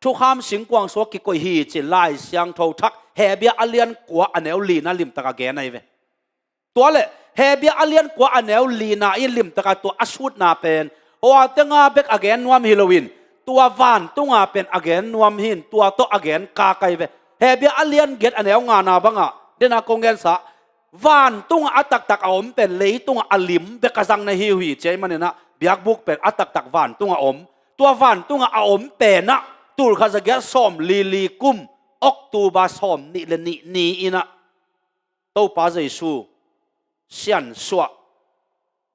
thukham singkuang sungah kikoih hi ci Lai Siangtho Thak Hebru a lian kua a neu lina limtak a gen ahi ve. Tua le Hebru a lian kua a neu lina in limtaka tua a sutna pen, aw, a tenga bek a gen nuam hi loin, tua vantunga pen a gen nuam hi-in, tua tawh a gen kak ahi ve. Hebru a lian giat a neu ngana bangah dena kong gensa, vantunga a taktak a om pen leitungah a lim bek a zang na hi uh hi ci ahih manin ah biakbuk pen a taktak vantunga om. Tua vantunga a om penah tulkhat zagiat sawm lili kum October sawm nih le nih ni-in ah Topa Jesu siansuah,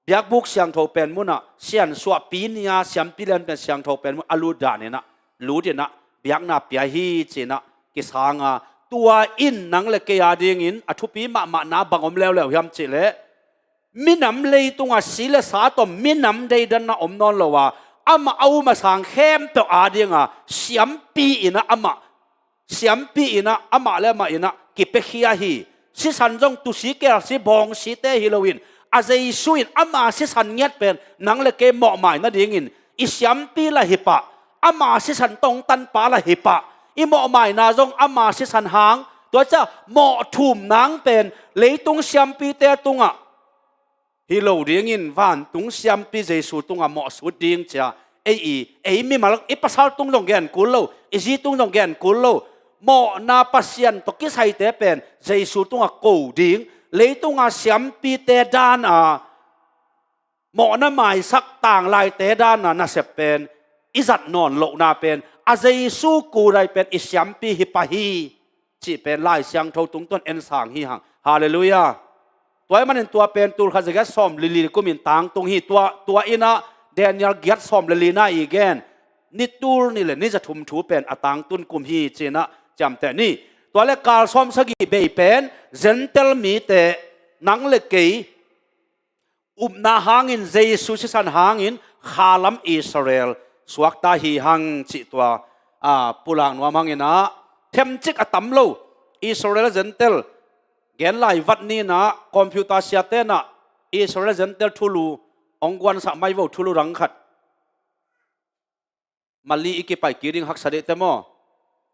biakbuk siangtho pen munah siansuahpi ni-a siampi lian pen siangtho pen mun a lut danin ah, lutin ah biakna pia hi ci-in ah kisanga, tua in nang le kei a dingin a thupi mahmahna bang om leuleu hiam cih leh, minam leitunga si le sa tawh minam deidanna om nawn lo a, amah a um a sang khempeuh a dinga siampi in ah amah siampi in ah amah le amah in ah kipiakhia hi. Sisan zong tusi kelsi bawngsite hi loin, a Jesu in ama sisan ngiat pen nang le kei mawhmai nadingin i siampi lah hi pah, ama sisan tawh hong tanpa lah hi pah. I mawhmaina zong ama sisan hang, tua ciah mawh thum nang pen leitung siampite tungah hi lo dingin vantung siampi Jesu tungah mawhsut ding cia, ei i, ei mimal, i pasal tung zong gen kul lo, i zi tung zong gen kul lo. Mawhna Pasian tawh kisaite pen Jesu tungah ko ding, leitunga siampite dana mawhna maisak tanglaite dana nasep pen i zat nawn lohna pen a Jesu kudai pen i siampi hi pah hi cih pen Lai Siangtho tungtawn ensang hi hang. Halleluiah. Tua ahih manin tua pen tulkhat zagiat sawm lili kumin tangtung hi. Tua, tua in ah Daniel giat sawm le lina i gen ni tul nih le ni za thum thu pen a tangtun kum hi ci-in ah ciamteh ni. Tua le kal sawm sagih bei pen Gentile mite, nang le kei upna hangin, Jesu sisan hangin khalam Israel suakta hi hang cih tua, a, pulak nuam hangin ah, themcik a tam lo Israel Gentile genlai vat ni-in ah computer siate in ah Israel Gentile thulu hong guansak mai vo, thulu rang khat. Mali i kipai kik ding haksa dihte maw?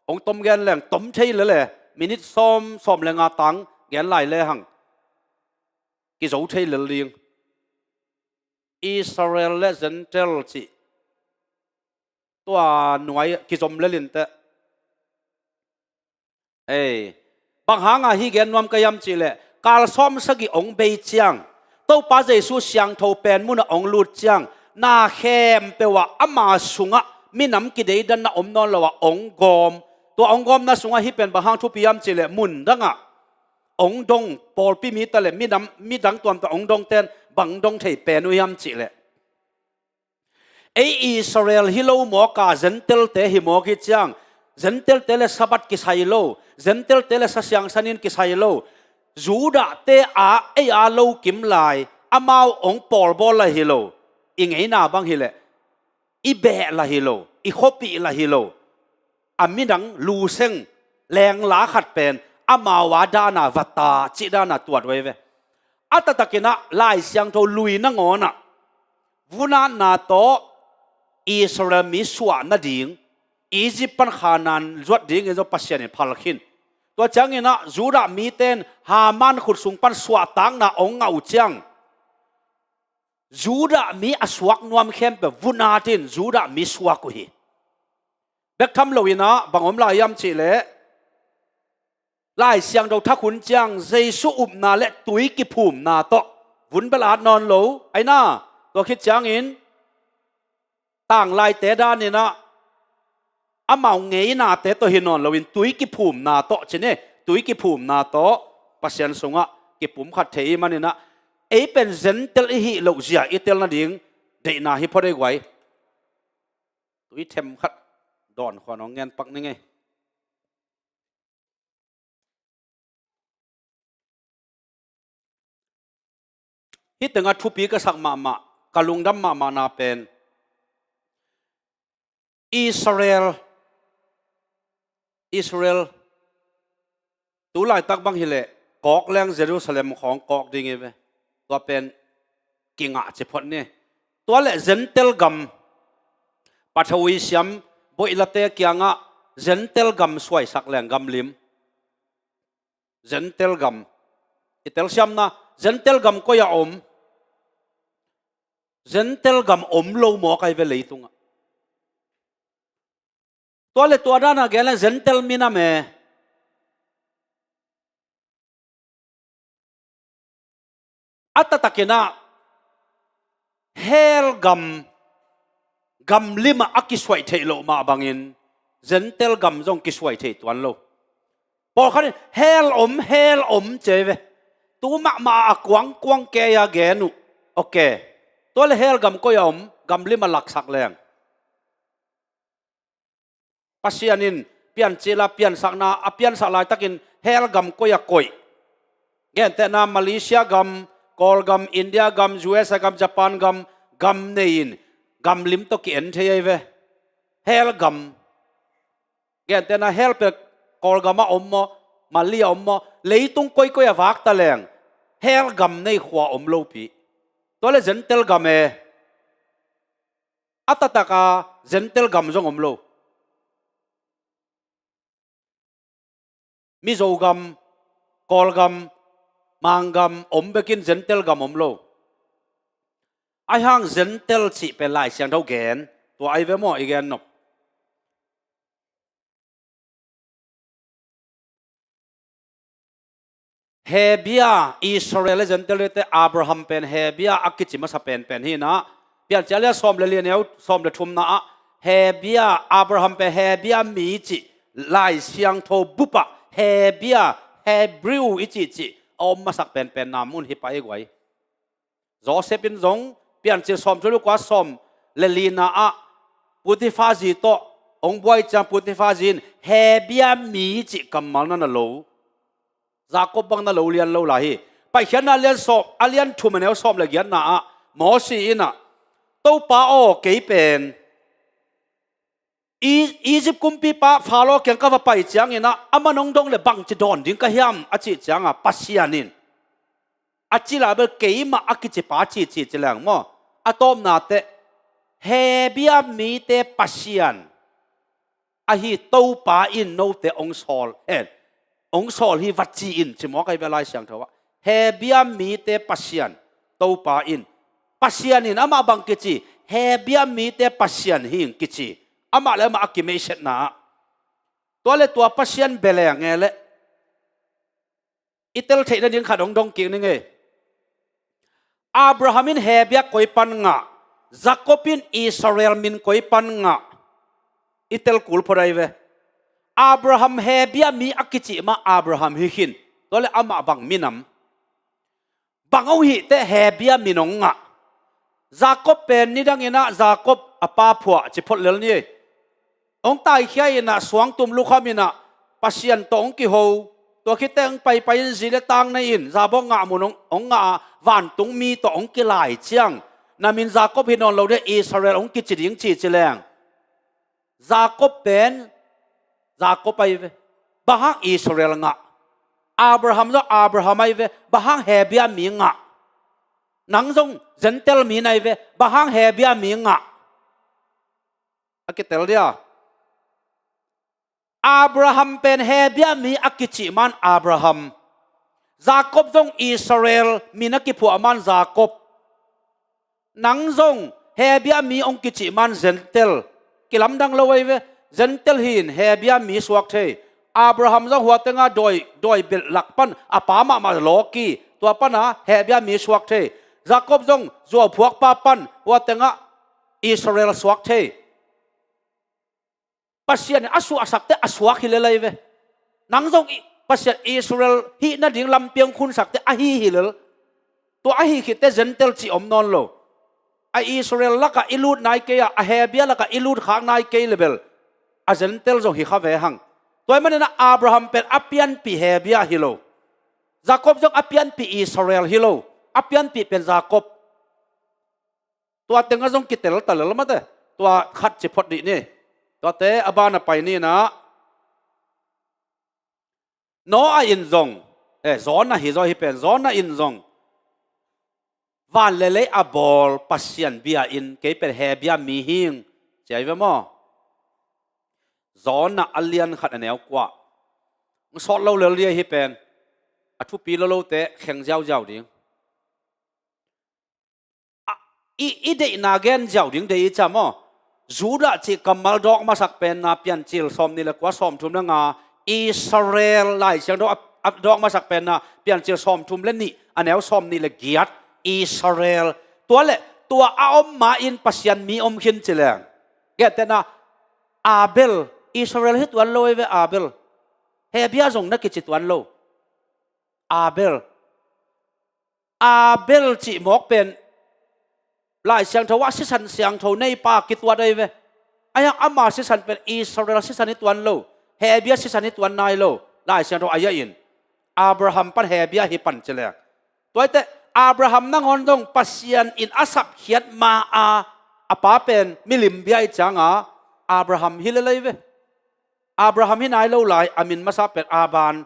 Hong tom gen leng tom thei lel e, minit sawm, sawm le nga tang gen lai lehang kizo thei lel ding. Israel le Gentile cih tua nuai kizom lel inteh. Ei, bang hanga hih gen nuam ka hiam cih leh, kal sawm sagih hong bei ciang, Topa Jesu siangtho pen munah hong lut ciang, na khempeuh ah ama sungah minam kideidanna om nawn lo ah hong gawm. Tua hong gawmna sungah hih pen bang hang thupi hiam cih leh, mun dangah hong dong pawlpi mi ta leh minam, midang tuamtuam hong dongten bang dong thei pen uh hiam cih leh, Ei Israel hi lo mawk a, Gentile-te hi mawk hi ciang, Gentile-te le Sabbath kisai lo, Gentile-te le Sa Siangsanin kisai lo, Judah-te a ei a lo kim lai, amau hong pawlbawl la hi lo, i ngeina bang hileh, i beh la hi lo, i khuapih la hi lo, a midang luseng lengla khat pen amau a dana va ta cih dana tuat uh ei ve. A taktakinah Lai Siangtho lui nangawnah vunatna tawh Israel mi suah nading, Egypt pan Khanaan zuat dingin zong Pasian in phal khin. Tua cianginah Judah mite in Haman khut sung pan suahtakna hong ngah uh ciang, Judah mi a suak nuam khempeuh vunatin Judah mi suak uh hi. Bek tham loinah bang om lai hiam cihleh, Lai Siangtho thak hun ciang Jesu upna le tui kiphumna tawh vun bel at nawn lo, aina, tua khit ciangin tanglaite daninah amau ngeinate tawh hi nawn loin tui kiphumna tawh cin e, tui kiphumna tawh Pasian sungah kipumkhat thei i maninah, ei pen Gentile i hih loh zia i tel nading deihna hi phot ei guai. Tui themkhat dawn khuan hong ngen pak ning ei. Hih tengah thupi ka sak mahmah, ka lungdam mahmahna pen Israel, Israel, tu laitak bang hileh kawk leng Jerusalem khawng kawk ding hi ve. Tua pen kingah ci phot ni. Tua le Gentile gam, pathawi siam boihlate kiangah Gentile gam suaisak leng gam lim. Gentile gam. I telsiamna, Gentile gam koi-ah om? Gentile gam om lo mawk ahi ve leitungah. Tua le tua dana gen le Gentile minam e. A taktakinah hell gam, gam limah a kisuaih theih loh mah bangin Gentile gam zong kisuaih theih tuan lo. Pawlkhat in hell om, hell om ci ei ve. Tu mahmah a kuangkuang kei a gen uh. Ok. Tua le hell gam koi-ah om, gam limah laksak leng? Pasian in Piancil a piansakna, a piansak laitakin hell gam koi-ah koih? Gentehna Malaysia gam, Kawlgam, India gam, U S A gam, Japan gam, gam nei-in gam lim tawh ki-en thei ei ve. Hell gam. Gentehna hell pen Kawlgamah om maw, Malay-ah om maw, leitung koikoi-ah vak ta leng hell gam nei khua om lopi. Tua le Gentile gam e. A taktaka Gentile gam zong om lo. Mizo gam, Kawlgam, Manggam om bekin Gentile gam om lo. Ahi hang Gentile cih pen Lai Siangtho gen, tua ahi ve maw i gen nop? Hebia, Israel le Gentile te Abraham pen Hebia a kici masa penpen hi inah, Piancil a lian sawm le li a neu sawm le thumna ah Hebia, Abraham pen Hebia mi cih Lai Siangtho bupah Hebia, Hebrew i cihcih a om masak penpen na mun hi pah i guai. Joseph in zong Piancil sawmthum le kua sawm le lina ah Potiphar zi tawh hong buai ciang Potiphar zi in Hebia mi cih kammal na na lo, Jacob bang na lo lian lo lai hi. Paikhiatna a lian sawm, a lian thum a neu sawm le giatna ah Mosi in ah, Topa aw, kei pen I-, Egypt kumpipa Pharaoh kiang ka va pai ciangin ah, aman hong dong le bangci dawn ding ka hiam a cih ciangah Pasian in a cila bel keimah a kicipa ci ci ci leng maw? A tawpna teh Hebia mite Pasian ahi Topa in note hong sawl, eh, hong sawl hi va ci in ci mawk ahi ve Lai Siangtho ah. Hebia mite Pasian Topa in, Pasian in amah bang kici, Hebia mite Pasian hi ing kici. Amah le amah a kimeihsetna ah tua le tua Pasian bia leng e leh i tel theih nading khat hong dong kik ning ei. Abraham in Hebia koi pan ngah, Jacob in Israel min koi pan ngah, i tel kul phot ahi ve. Abraham Hebia mi a kicih mah Abraham hi khin, tua le amah bang minam? Bang hong hih teh Hebia min hong ngah? Jacob pen nidang inah Jacob a pa phuah ci phot lel ni. Hong taikhia inah suangtum lukham inah Pasian tawh hong kiho. Tua khit teh hong paipai in zi le tang nei in, zabawng ngah mun hong, hong ngah a, vantung mi tawh hong kilai ciang, na min Jacob hi nawn lo ding, Israel hong kici ding ci ci leng. Jacob pen Jacob ahi ve, bang hang Israel ngah? Abraham zong Abraham ahi ve, bang hang Hebia mi ngah? Nang zong Gentile mi na hi ve, bang hang Hebia mi ngah? A kitel dia. Abraham pen Hebia mi a kicih man Abraham. Jacob zong Israel mi na kiphuah man Jacob. Nang zong Hebia mi hong kicih man Gentile. Kilamdang lo ahi ve. Gentile hi in Hebia mi suak thei. Abraham zong hua tengah dawi, dawi belh lak pan a pa mahmah lawki, tua pana Hebia mi suak thei. Jacob zong zuauphuakpa pan hua tengah Israel suak thei. Pasian in a suahsak teh a suak hi lel ahi ve. Nang zong i, Pasian Israel hih nading lampi hong khunsak teh ahi hi lel. Tua ahi khit teh Gentile cih om nawn lo. A Israel lakah i lut nai kei a, a Hebia lakah i lut khak nai kei le bel a Gentile zong hi kha ve hang. Tua ahih manin ah Abraham pen a pianpih Hebia hi lo. Jacob zong a pianpih Israel hi lo. A pianpih pen Jacob. Tua tengah zong kitel ta lel mate. Tua khat ci phot dih ni. Tuate a ban a pai ni inah, Noah in zong, eh, Jonah hi zaw hi pen, Jonah in zong van le lei a bawl Pasian bia in, kei pen Hebia mi hing, ci ahi ve maw? Jonah a lian khat a neu kua. Hong sawt lo lel dia hi pen. A thupi lo lote kheng ziauziau ding. A, i, i deihna gen ziau ding deih i cih maw? Judah cih kammal dawk masak penna Piancil sawmnih le kua, sawmthum le nga, Israel Lai Siangtho a, a dawk masak penna Piancil sawmthum le nih a neu sawmnih le giat, Israel. Tua le tua a om ma in Pasian mi om khin ci leng. Gentehna, Abel, Israel hi tuan lo ahi ve Abel. Hebia zong na kici tuan lo. Abel. Abel cih mawk pen Lai Siangtho ah sisan siangtho neipa kituat ahi ve. Ahi hang ama sisan pen Israel sisan hi tuan lo, Hebia sisan hi tuan nai lo. Lai Siangtho ahi a in Abraham pan Hebia hi pan ci leng. Tua hi teh Abraham nangawn zong Pasian in a sapkhiat ma a, a pa pen milim bia i cianga Abraham hi lel ahi ve. Abraham hi nai lo lai, a min masa pen Aban.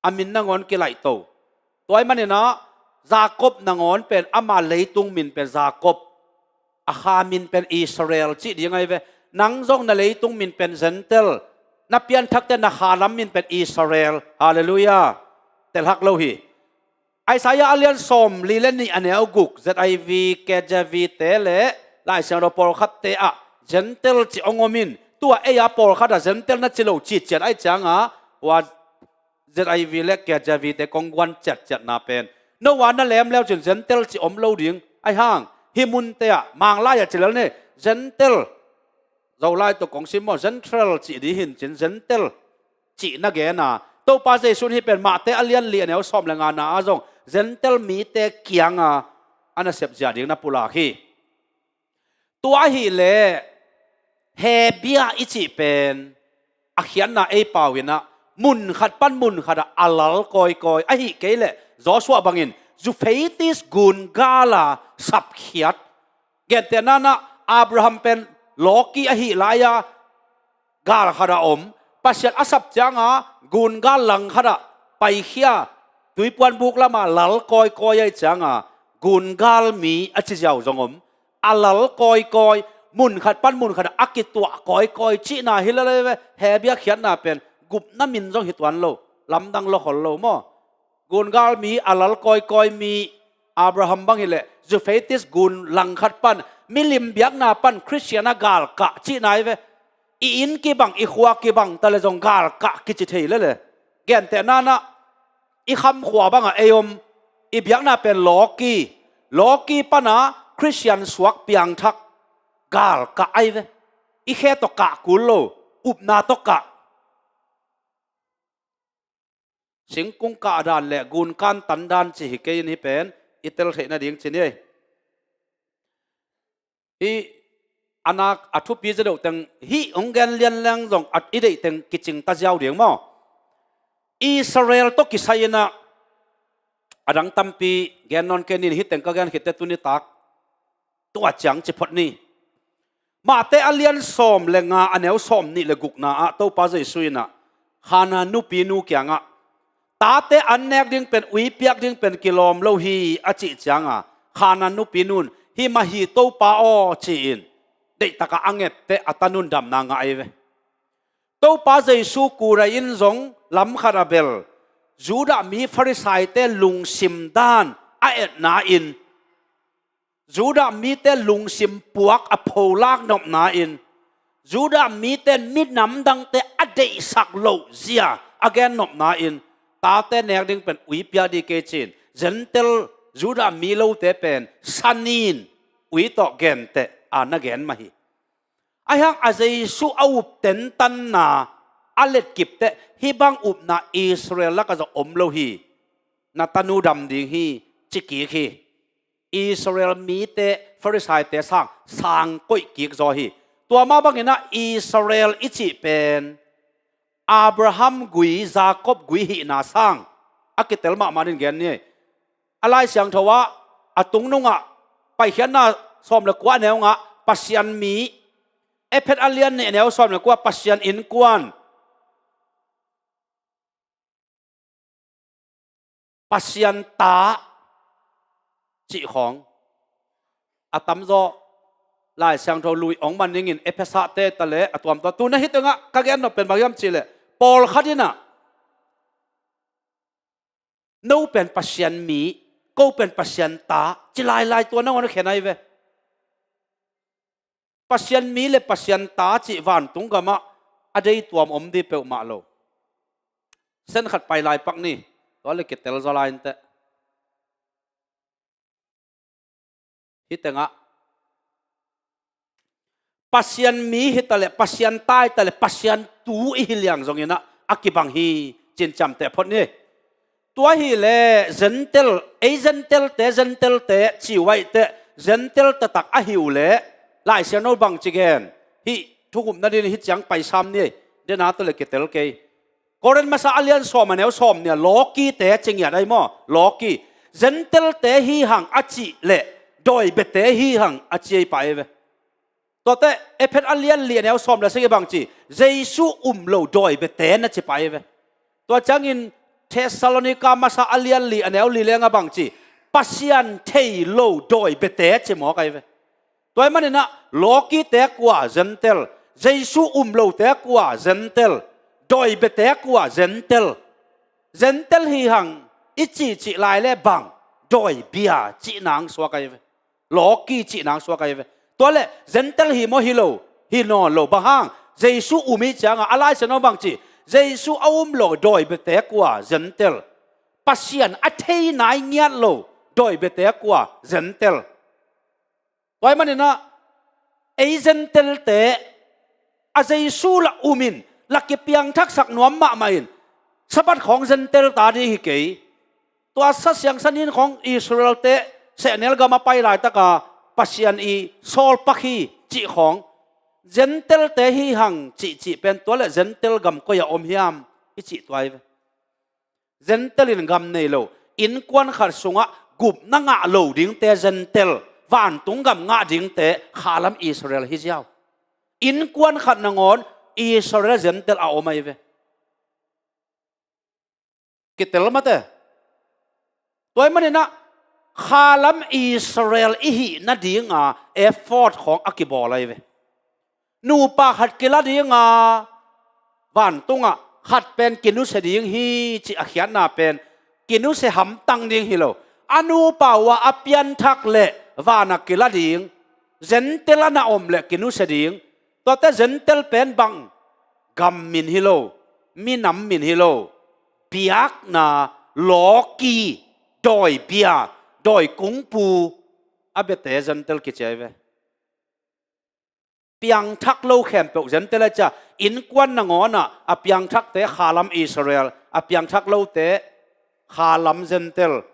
A min nangawn kilaihto. Tua ahih manin ah Jacob nangawn pen ama leitung min pen Jacob, a kha min pen Israel cih ding ahi ve. Nang zong na leitung min pen Gentile, na pianthakte na kha lam min pen Israel. Halleluiah. Telhak lo hi. Isaiah a lian sawmli le nih a neu guk, Z I V, K J V te le Lai Siangtho pawlkhatte ah Gentile cih hong om in, tua ei a pawlkhat ah Gentile na ci lo citciat ahi cianga, ua Z I V le K J V te kong guan ciatciatna pen, no a na lem leu cin Gentile cih om lo ding. Ahi hang hih munte ah Manglai ah ci lel ni, Gentile. Zolai tawh kong sim maw, Gentile cih dih hi in cin Gentile cih na gen a. Topa Jesu in hih pen Mate a lian li a neu sawm le ngana ah zong Gentile mite kianga a nasep zia ding na pulak hi. Tua ahih leh Hebia i cih pen a khiatna ei pau in ah mun khat pan mun khat ah a lal kawikawi, ahih kei leh Joshua bangin Euphrates gun gal a sapkhiat. Gentehna in ah Abraham pen lawki ahih lai-a gal khat ah om. Pasian a sap cianga gun gal lang khat ah paikhia, tuipuan buk lama lal kawikawi ahi cianga gun gal mi a ci ziau zong om. A lal kawikawi, mun khat pan mun khat ah a kituah kawikawi cihna hi lel ahi ve. Hebia khiatna pen gupna min zong hi tuan lo, lamdang lo khol lo maw? Gun gal mi, a lal kawikawi mi, Abraham bang hileh Euphrates gun langkhat pan, milim biakna pan Khristian a galkah cihna hi ve. I inn kibang, i khua kibang ta le zong galkah kici thei lele. Gentehna in ah i khamkhua bangah ei om, i biakna pen lawki, lawki pana Khristian suak piangthak galkah ahi ve. I khe tawh kah kul lo, upna tawh kah. Singkung kah dan le gunkan tan dan ci hi kei in hih pen i tel theih nading ci ni. Hih a nak a thupi zia deuh teng hih hong gen lian leng zong a i deih teng kicing ta ziau ding maw? Israel tawh kisai inah a dang tampi gen nawn kei ning, hih teng ka gen khit teh tuni tak tua ciang ci phot ni. Mate a lian sawm le nga a neu sawm nih le gukna ah Topa Jesu inah Khanaan nupi nu kiangah, tate an nek ding pen, ui piak ding pen kilawm lo hi a cih cianga, Khanaan nupi nun, hi mah hi Topa aw ci-in deihtaka a ngette a tanun damna ngah ei ve. Topa Jesu kurai in zong lam khat a bel Judah mi Pharisaite lungsim dan a etna in, Judah mite lungsim puak a pholak nopna in, Judah mite minam dangte a deihsak loh zia a gen nopna in, tate nek ding pen ui pia dih kei ci-in Gentile Judah mi lote pen sanin ui tawh genteh a na gen mah hi. Ahi hang a Jesu a up tentanna a letkip teh hih bang upna Israel lakah zong om lo hi. Na tanu dam ding hi, ci kik hi. Israel mite Pharisaite sang sang koih kik zaw hi. Tua mah banginah Israel i cih pen Abraham gui, Jacob gui hihna sang a kitel mahmah in gen ni. A Lai Siangtho ah a tungnungah Paikhiatna sawm le kua a neu nga Pasian mi, Ephet a lian nih a neu sawm le kua Pasian innkuan, Pasian ta cih khawng a tamzaw Lai Siangtho lui ong man ningin Ephesate ta le a tuamtuam. Tuna hih tengah ka gen nop pen bang hiam cihleh, pawlkhat inah no pen Pasian mi, ko pen Pasian ta ci lailai tua nangawn a khen ahi ve. Pasian mi le Pasian ta cih vantung gamah a deituam om dih peuhmah lo. Sen khat pai lai pak ni. Tua le kitel zaw lai inteh. Hih tengah Pasian mi hi ta le, Pasian ta hi ta le, Pasian tu i hi liang zonginah a kibang hi, cinciamteh phot ni. Tua hileh Gentile, ei Gentile-te, Gentile-te ci uh aih teh, Gentile taktak ahi uh leh Lai Siangtho bangci gen? Hih thukhupna dingin hih ciang paisam ni. Dena tawh le kitel kei. Korin masa a lian sawm a neu sawm nih a lawkite ci ngiat ahi maw? Lawki. Gentile-te hi hang a cih leh dawi biate hi hang a ci ahi pah ei ve. Tuate Ephet a lian li a neu sawm le sagih bangci, Jesu um lo dawi biate na ci pah ei ve. Tua ciangin Thessalonika masa a lian li a neu li le nga bangci, Pasian thei lo dawi biate ci mawk ahi ve. Tua ahih maninah lawkite kua Gentile, Jesu um lote kua Gentile, dawi biate kua Gentile. Gentile hi hang i cihcih lai le bang, dawi bia cih nang suak ahi ve. Lawki cih nang suak ahi ve. Tua le Gentile hi maw? Hi lo, hi nawn lo. Bang hang? Jesu um i cianga a Lai Siangtho bangci, Jesu a um lo dawi biate kua Gentile. Pasian a thei nai ngiat lo dawi biate kua Gentile. Tua ahih maninah ei Gentile-te a Jesu la umin la kipiangthaksak nuam mahmah in, Sabbath khawng Gentile ta ding hi kei. Tua Sa Siangsanin khawng Israel-te sehnel gam a pai laitaka Pasian i sawlpak hi cih khawng, Gentile-te hi hang cihcih pen tua le Gentile gam koi-ah om hiam i cih tua hi ve. Gentile in gam nei lo, innkuan khat sungah gupna ngah lo dingte Gentile, vantung gam ngah dingte khalam Israel hi ziau. Innkuan khat nangawn Israel Gentile a om ahi ve. Kitel mate. Tua ahih maninah khalam Israel i hih nadinga effort khawng a kibawl ahi ve. Nupa khat kila dinga vantungah khat pen kinusia ding hi cih a khiatna pen kinusia hamtang ding hi lo. A nupa uh a pianthak le vanah kila ding, Gentile a na om le kinusia ding. Tuate Gentile pen bang? Gam min hi lo, minam min hi lo, biakna, lawki, dawi bia, dawi kungpu, a biate Gentile kici ahi ve. Piangthak lo khempeuh Gentile ahi cia, innkuan nangawnah a piangthakte khalam Israel, a piangthak lote khalam Gentile.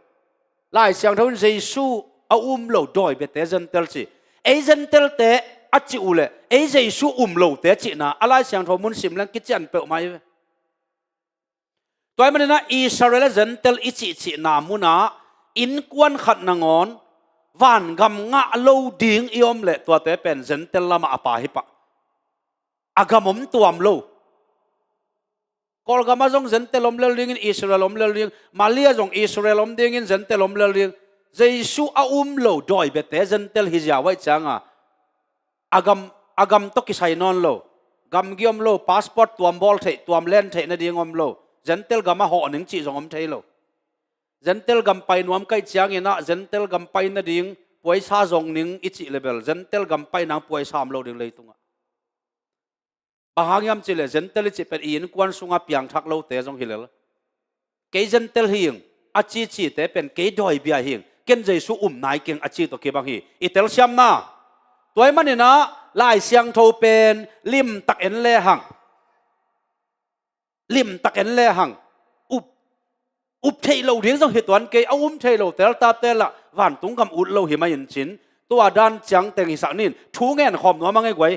Lai Siangtho in Jesu a um lo dawi biate Gentile ci. Ei Gentile-te a cih uh leh ei Jesu um lote cihna a Lai Siangtho mun sim leng kician peuhmah hi ve. Tua ahih maninah Israel le Gentile i cihcihna munah innkuan khat nangawn vangam ngah lo ding i om leh tuate pen Gentile lamah a pha hi pah. A gam om tuam lo. Kawlgamah zong Gentile om lel dingin Israel om lel ding, Mali ah zong Israel om dingin Gentile om lel ding. Jesu a um lo dawi biate Gentile hi ziau ahih cianga a gam, a gam tawh kisai nawn lo. Gamgi om lo, passport tuam bawl theih, tuam len theih nading om lo. Gentile gamah hawh ning cih zong om thei lo. Gentile gam pai nuam ka hih cianginah Gentile gam pai nading puaisa zong ning i cih leh bel Gentile gam pai nang puaisa om lo ding leitungah. Bang hang hiam cih leh Gentile i cih pen i innkuan sungah piangthak lote zong hi lel. Kei Gentile hi ing a cicite pen kei dawi bia hi ing, ken Jesu um nai keng a ci tawh kibang hi. I telsiamna. Tua ahih maninah Lai Siangtho pen limtak en lehang, limtak en lehang up, up theih loh ding zong hi tuan kei, a um theih loh teltapte lah vantung gam ut lo hi mah in cin, tua dan ciangteng hisak nin thu ngen khawm nuam a ngei guai.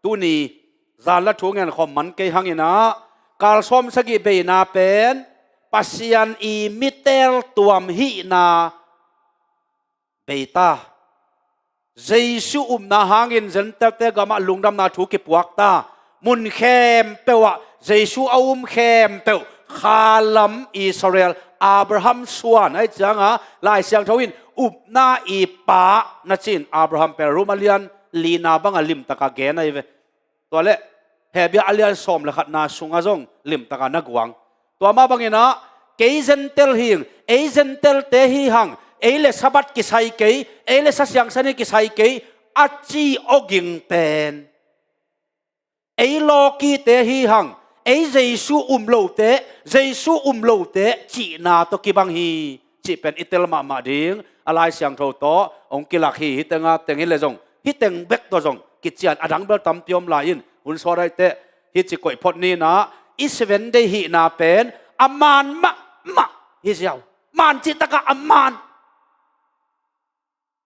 Tuni zan la thu ngen khawm man kei hanginah kal sawm sagih beina pen Pasian i mi teltuam hihna bei ta. Jesu upna hangin Gentile-te gamah lungdamna thu kipuak ta. Mun khempeuh ah Jesu a um khempeuh, khalam Israel, Abraham suan ahih cianga Lai Siangtho in upna i pa na ci-in Abraham pen Rom a lian lina banga limtaka gen ahi ve. Tua leh Hebru a lian sawm le khatna sungah zong limtaka na guang. Tua mah banginah kei Gentile hi ing, ei Gentile-te hi hang, ei le Sabbath kisai kei, ei le Sa Siangsan hi kisai kei a ci awging pen ei lawkite hi hang, ei Jesu um lote, Jesu um lote cihna tawh kibang hi cih pen i tel mahmah ding a Lai Siangtho tawh hong kilak hi. Hih tenga teng hi leh zong, hih teng bek tawh zong kician a dang bel tampi om lai in, hun sawt aih teh hih ci koih phot ninah i Seven Day hihna pen a man mahmah hi ziau. Man cihtakah a man.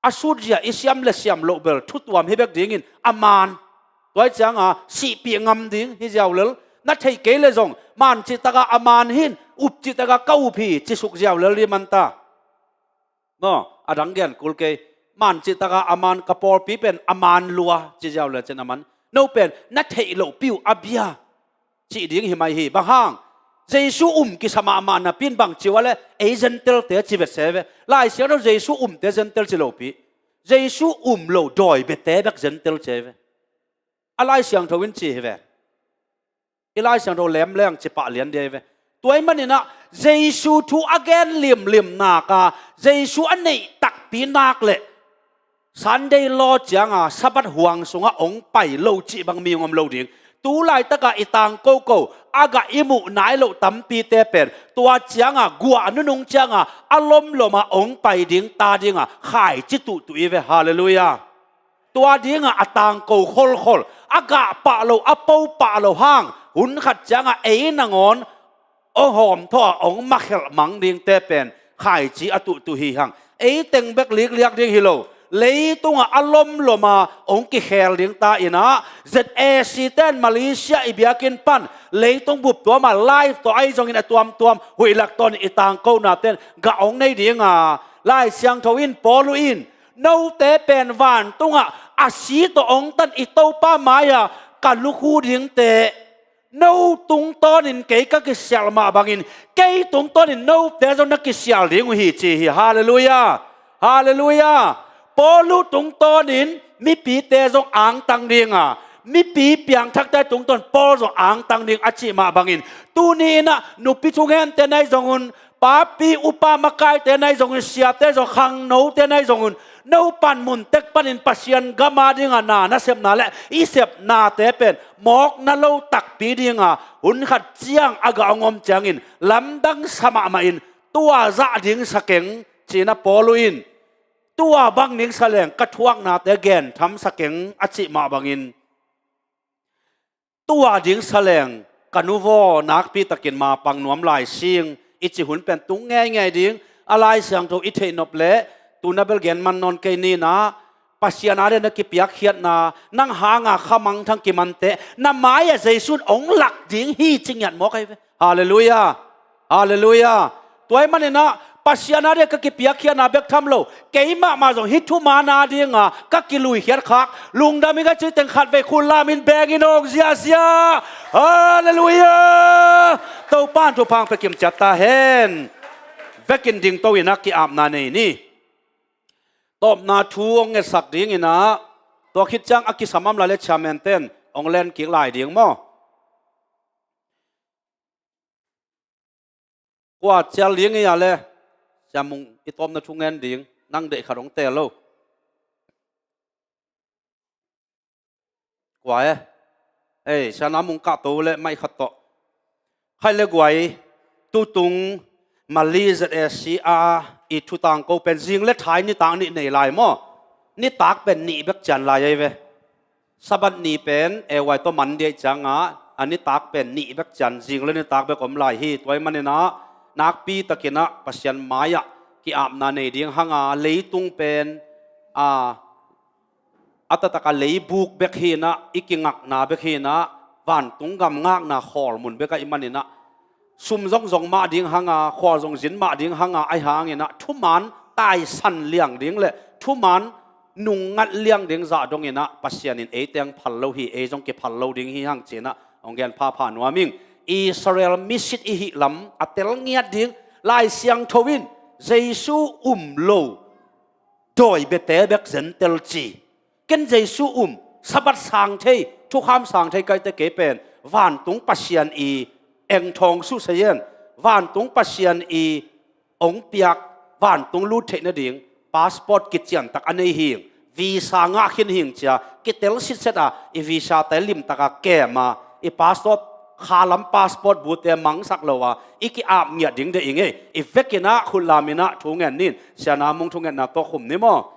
A sutzia i siam le siam loh bel thutuam hi bek dingin a man. Tua ahih cianga sihpih ngam ding hi ziau lel. Na theih kei leh zong man cihtakah a man hi in, up cihtakah ka up hi ci suk ziau lel dih man ta. No, a dang gen kul kei. Man cihtakah a man, ka pawlpi pen a man lua ci ziau lel cin a man. No pen na theih lohpi uh a bia cih ding hi mai hi. Bang hang? Jesu um kisa mahmah napi in bang ci uh a leh ei Gentile-te ci vet se ve. Lai Siangtho Jesu umte Gentile ci lopi, Jesu um lo dawi biate bek Gentile ci ahi ve. A Lai Siangtho in ci hi ve. I Lai Siangtho lem leng ci pah lian dih ahi ve. Tua ahih maninah Jesu thu a gen limlim naka, Jesu a neih takpi nak leh Sunday law cianga Sabbath huang sungah hong pai lo cih bang mi hong om lo ding. Tu laitakah i tangko ko a gah i muh nai loh tampite pen tua cianga guah nunung cianga a lomlomah hong pai ding ta dinga khaici tuhtuh i ve. Halleluiah. Tua dinga a tangko kholkhol, a gah pah lo, a po pah lo hang hun khat cianga ei nangawn hong hawmthawh a hong makhelh mang dingte pen khaici a tuhtuh hi hang. Ei teng bek likliak ding hi lo, leitungah a lomloma hong kikhel ding ta inah, Z A C ten Malaysia i biakinn pan leitung bup tuama live tawh ahi zongin a tuamtuam huih lak tawnin i tangkona ten gah hong nei dinga, Lai Siangtho in, Paulu in, note pen vantungah a si tawh hong tan i Topa mai-a ka lukhu dingte, no tungtawnin kei ka kisialh mah bangin kei tungtawnin note zong na kisialh ding uh hi ci hi. Halleluiah. Halleluiah. Paulu tungtawnin mipite zong angtang dinga, mipi piangthakte tungtawn Paul zong angtang ding a cih mah bangin, tuni inah nupi thungente nai zongun, papi upa makaite nai zongun, siate zong, khangnote nai zongun, no panmun tek panin Pasian gama dinga na nasepna le i sepnate pen mawkna lo takpi dinga hun khat ciang a gah hong om ciangin lamdang sa mahmah in, tua zah ding sa keng ci-in a Paulu in, tua bang ding sa leng ka thuaknate gentham sa keng a cih mah bangin, tua ding sa leng ka nuvaw nakpitakin mapang nuam lai sing i cih hun pen tung ngeingei ding. A Lai Siangtho i theihnop leh tuna bel gen man nawn kei ninah, Pasian adingin na kipiakkhiatna, nang hanga khamangthang kimante, na mai-ah Jesu in hong lak ding hi ci ngiat mawk ahi ve. Halleluiah. Halleluiah. Tua ahih maninah Pasian adingin ka kipiakkhiatna bek tham lo, keimahmah zong hih thuman adinga ka kiluikhiat khak, lungdam ing ka cih teng khatvei khut lamin bengin hong ziahziah. Halleluiah. Topa in thupha hong pia kimciat ta hen. Vekin dingto inah ki-apna nei ni. Tawpna thu hong ngetsak dinginah, tua khit ciang a kisam a om lai leh chairman ten hong len kik lai ding maw? Kua cial ding hi a leh, Sia Mung, i tawpna thu ngen ding, nang deih khat hong teel lo. Kua e? Ei, Sia Na Mung kahto leh maih khat tawh. Khai le guai, tutung Mali Z A C a i thu tangko pen zing le thai nitak nih nei lai maw? Nitak pen nih bek cian lai ahi ve. Sabbath ni pen, eh, huai tawh Monday ciangah, a nitak pen nih bek cian, zing le nitak bek om lai hi. Tua ahih maninah, nakpi takinah Pasian mai-ah ki-apna nei ding hanga, leitung pen, a, a taktak a leibuk bek hinah, i kingakna bek hinah, vantung gam ngakna khawl mun bek ahih maninah, sum zongzong mah ding hanga, khua zong zin mah ding hanga, ahi hanginah, thuman taisan liang ding leh, thuman nungngat liang ding zah donginah, Pasian in ei teng phal lo hi, ei zong kiphal lo ding hi hang cinah, hong gen phapha nuam ing. Israel misit i hih lam a tel ngiat ding, Lai Siangtho in Jesu um lo dawi biate bek Gentile ci. Ken Jesu um, Sabbath sang thei, thukham sang thei ka hihte kei pen, vantung Pasian i eng thawng suhsei in, vantung Pasian i hong piak, vantung lut theih nading, passport kiciantak a nei hing, visa ngah khin hing cia, kitel sitset a, i visa te limtak a kem a, i passport, khalam passport bute mangsak lo a, i ki-ap ngiat ding deih ing ei, i vekinah, khut laminah, thu ngen nin, Sia Na Mung thungetna tawh khum ni maw?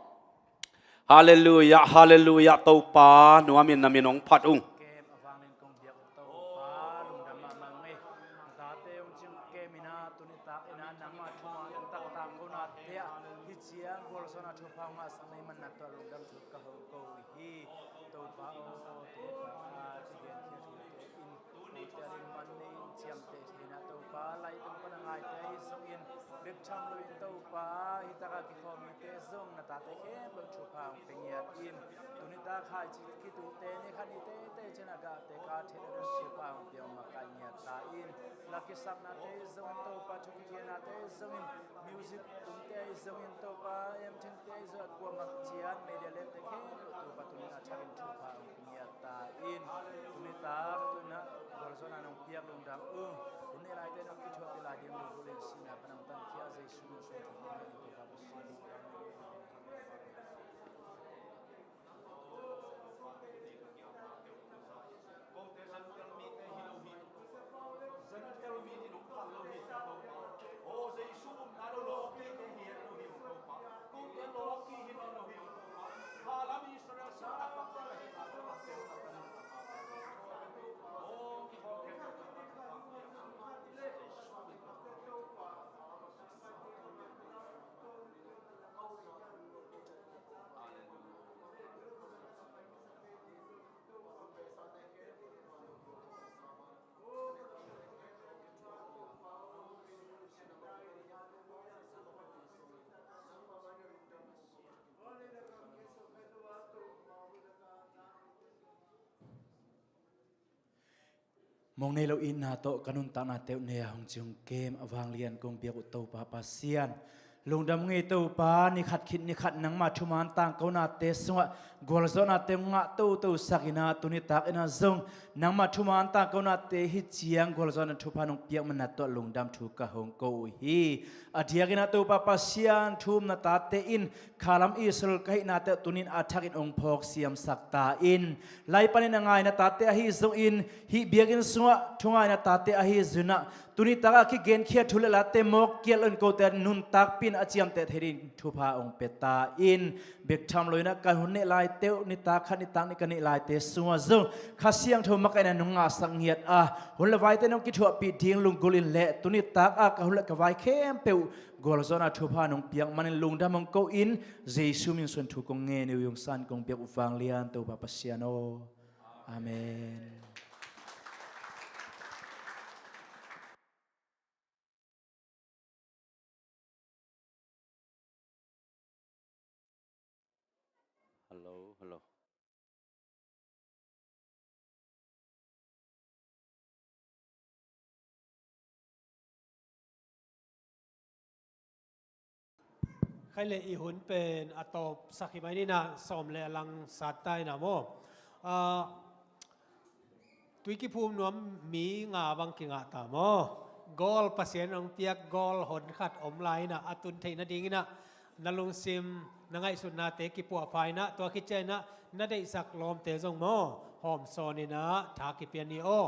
Halleluiah, halleluiah, Topa, nuamin na min hong phat ung. Kem a vanglian kong biak uh Topa, lungdam mahmah ung ei. Na tate hong cing kem inah, tuni tak inah, nangmah thuman taktak konate ah, hih ciang gualzawhna thupha hong ngahsak na hih manna tawh lungdam thu ka hong ko uh hi. Topa aw, tuni tak a kigen khia thute in, kote ading man nei in ciamteh thei inah Topa, laitung pan a ngaite ahi zongin, bek tham loin Topa, hih taka kikhawm mite zong na tate khempeuh thupha hong pia ngiat in. Tuni tak khaici kitute ni khat ni teitei ciang a gahte ka theih nading thupha hong pia hong makaih ngiat ta in. La kisaknate zongin Topa, thu kikhenate zongin, music tumte ahi zongin Topa, em thengte ahi zongin, a kuamah ciat media lekte khempeuh Topa tuni a thakin thupha hong pia ngiat ta in. Tuni tak tuni a gualzawhna nong piak lungdam ung. Hun nei laite nong kithuahpih lai ding lungdam ung. Sihna pan hong tankhia Jesu min suang thupha ngiat ung Topa Pasian. Mong nei lo itna tawh ka nuntaknate uh nei-a hong ci hong kem a vanglian kong biak uh Topa Pasian, lungdam ung ei Topa, ni khat khit ni khat nangmah thuman tangkonate sungah gualzawhnate hong ngah toto sak inah, tuni tak inah zong nangmah thuman tangkonate hih ciang gualzawhna thupha nong piak manna tawh lungdam thu ka hong ko uh hi. A diak inah Topa Pasian, thu um na tate in khalam Israel ka hihnate uh tuni in a thakin hong phawk siamsak ta in. Lai panin a ngai na tate ahi zongin, hih biakinn sungah thungai na tate ahi zongin ah, Tuni takah kigenkhia thu le late mawk kiat lo in kote nuntakpin a ciamteh thei ding thupha hong pia ta in, bek tham lo inah kan hun neih laite uh, nitak khat nitak nih ka neih laite sungah zong Kha Siangtho makaihna nong ngahsak ngiat a, hun le vaite nong kithuahpih ding lunggulh in le tuni takah ka hun le ka vai khempeuh gualzawhna thupha nong piak manin lungdam hong ko in, Jesu min suang thu kong ngen uh, hong san kong biak uh vanglian Topa Pasian aw. Amen. Hello, hello. Khai le i hun pen a tawpsak hi mai ninah sawm le a lang sat ta inah maw? Ah, tui kiphum nuam mi nga bang kingah ta maw? Goal Pasian hong piak goal hon khat om lai inah a tun theih nadinginah na lungsim na ngaihsutnate kipuahpha inah tua khit ciah inah na deihsak lawmte zong maw? Hawmsawn inah tha kipia ni aw.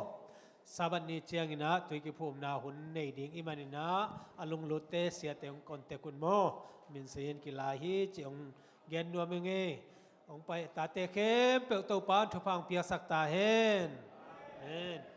Sabbath ni cianginah tui kiphumna hun nei ding i maninah a lunglutte siate hong contact un maw? Minsi in kilai hi ci hong gen nuam ing ei. Hong pai tate khempeuh Topa in thupha hong piaksak ta hen. Amen.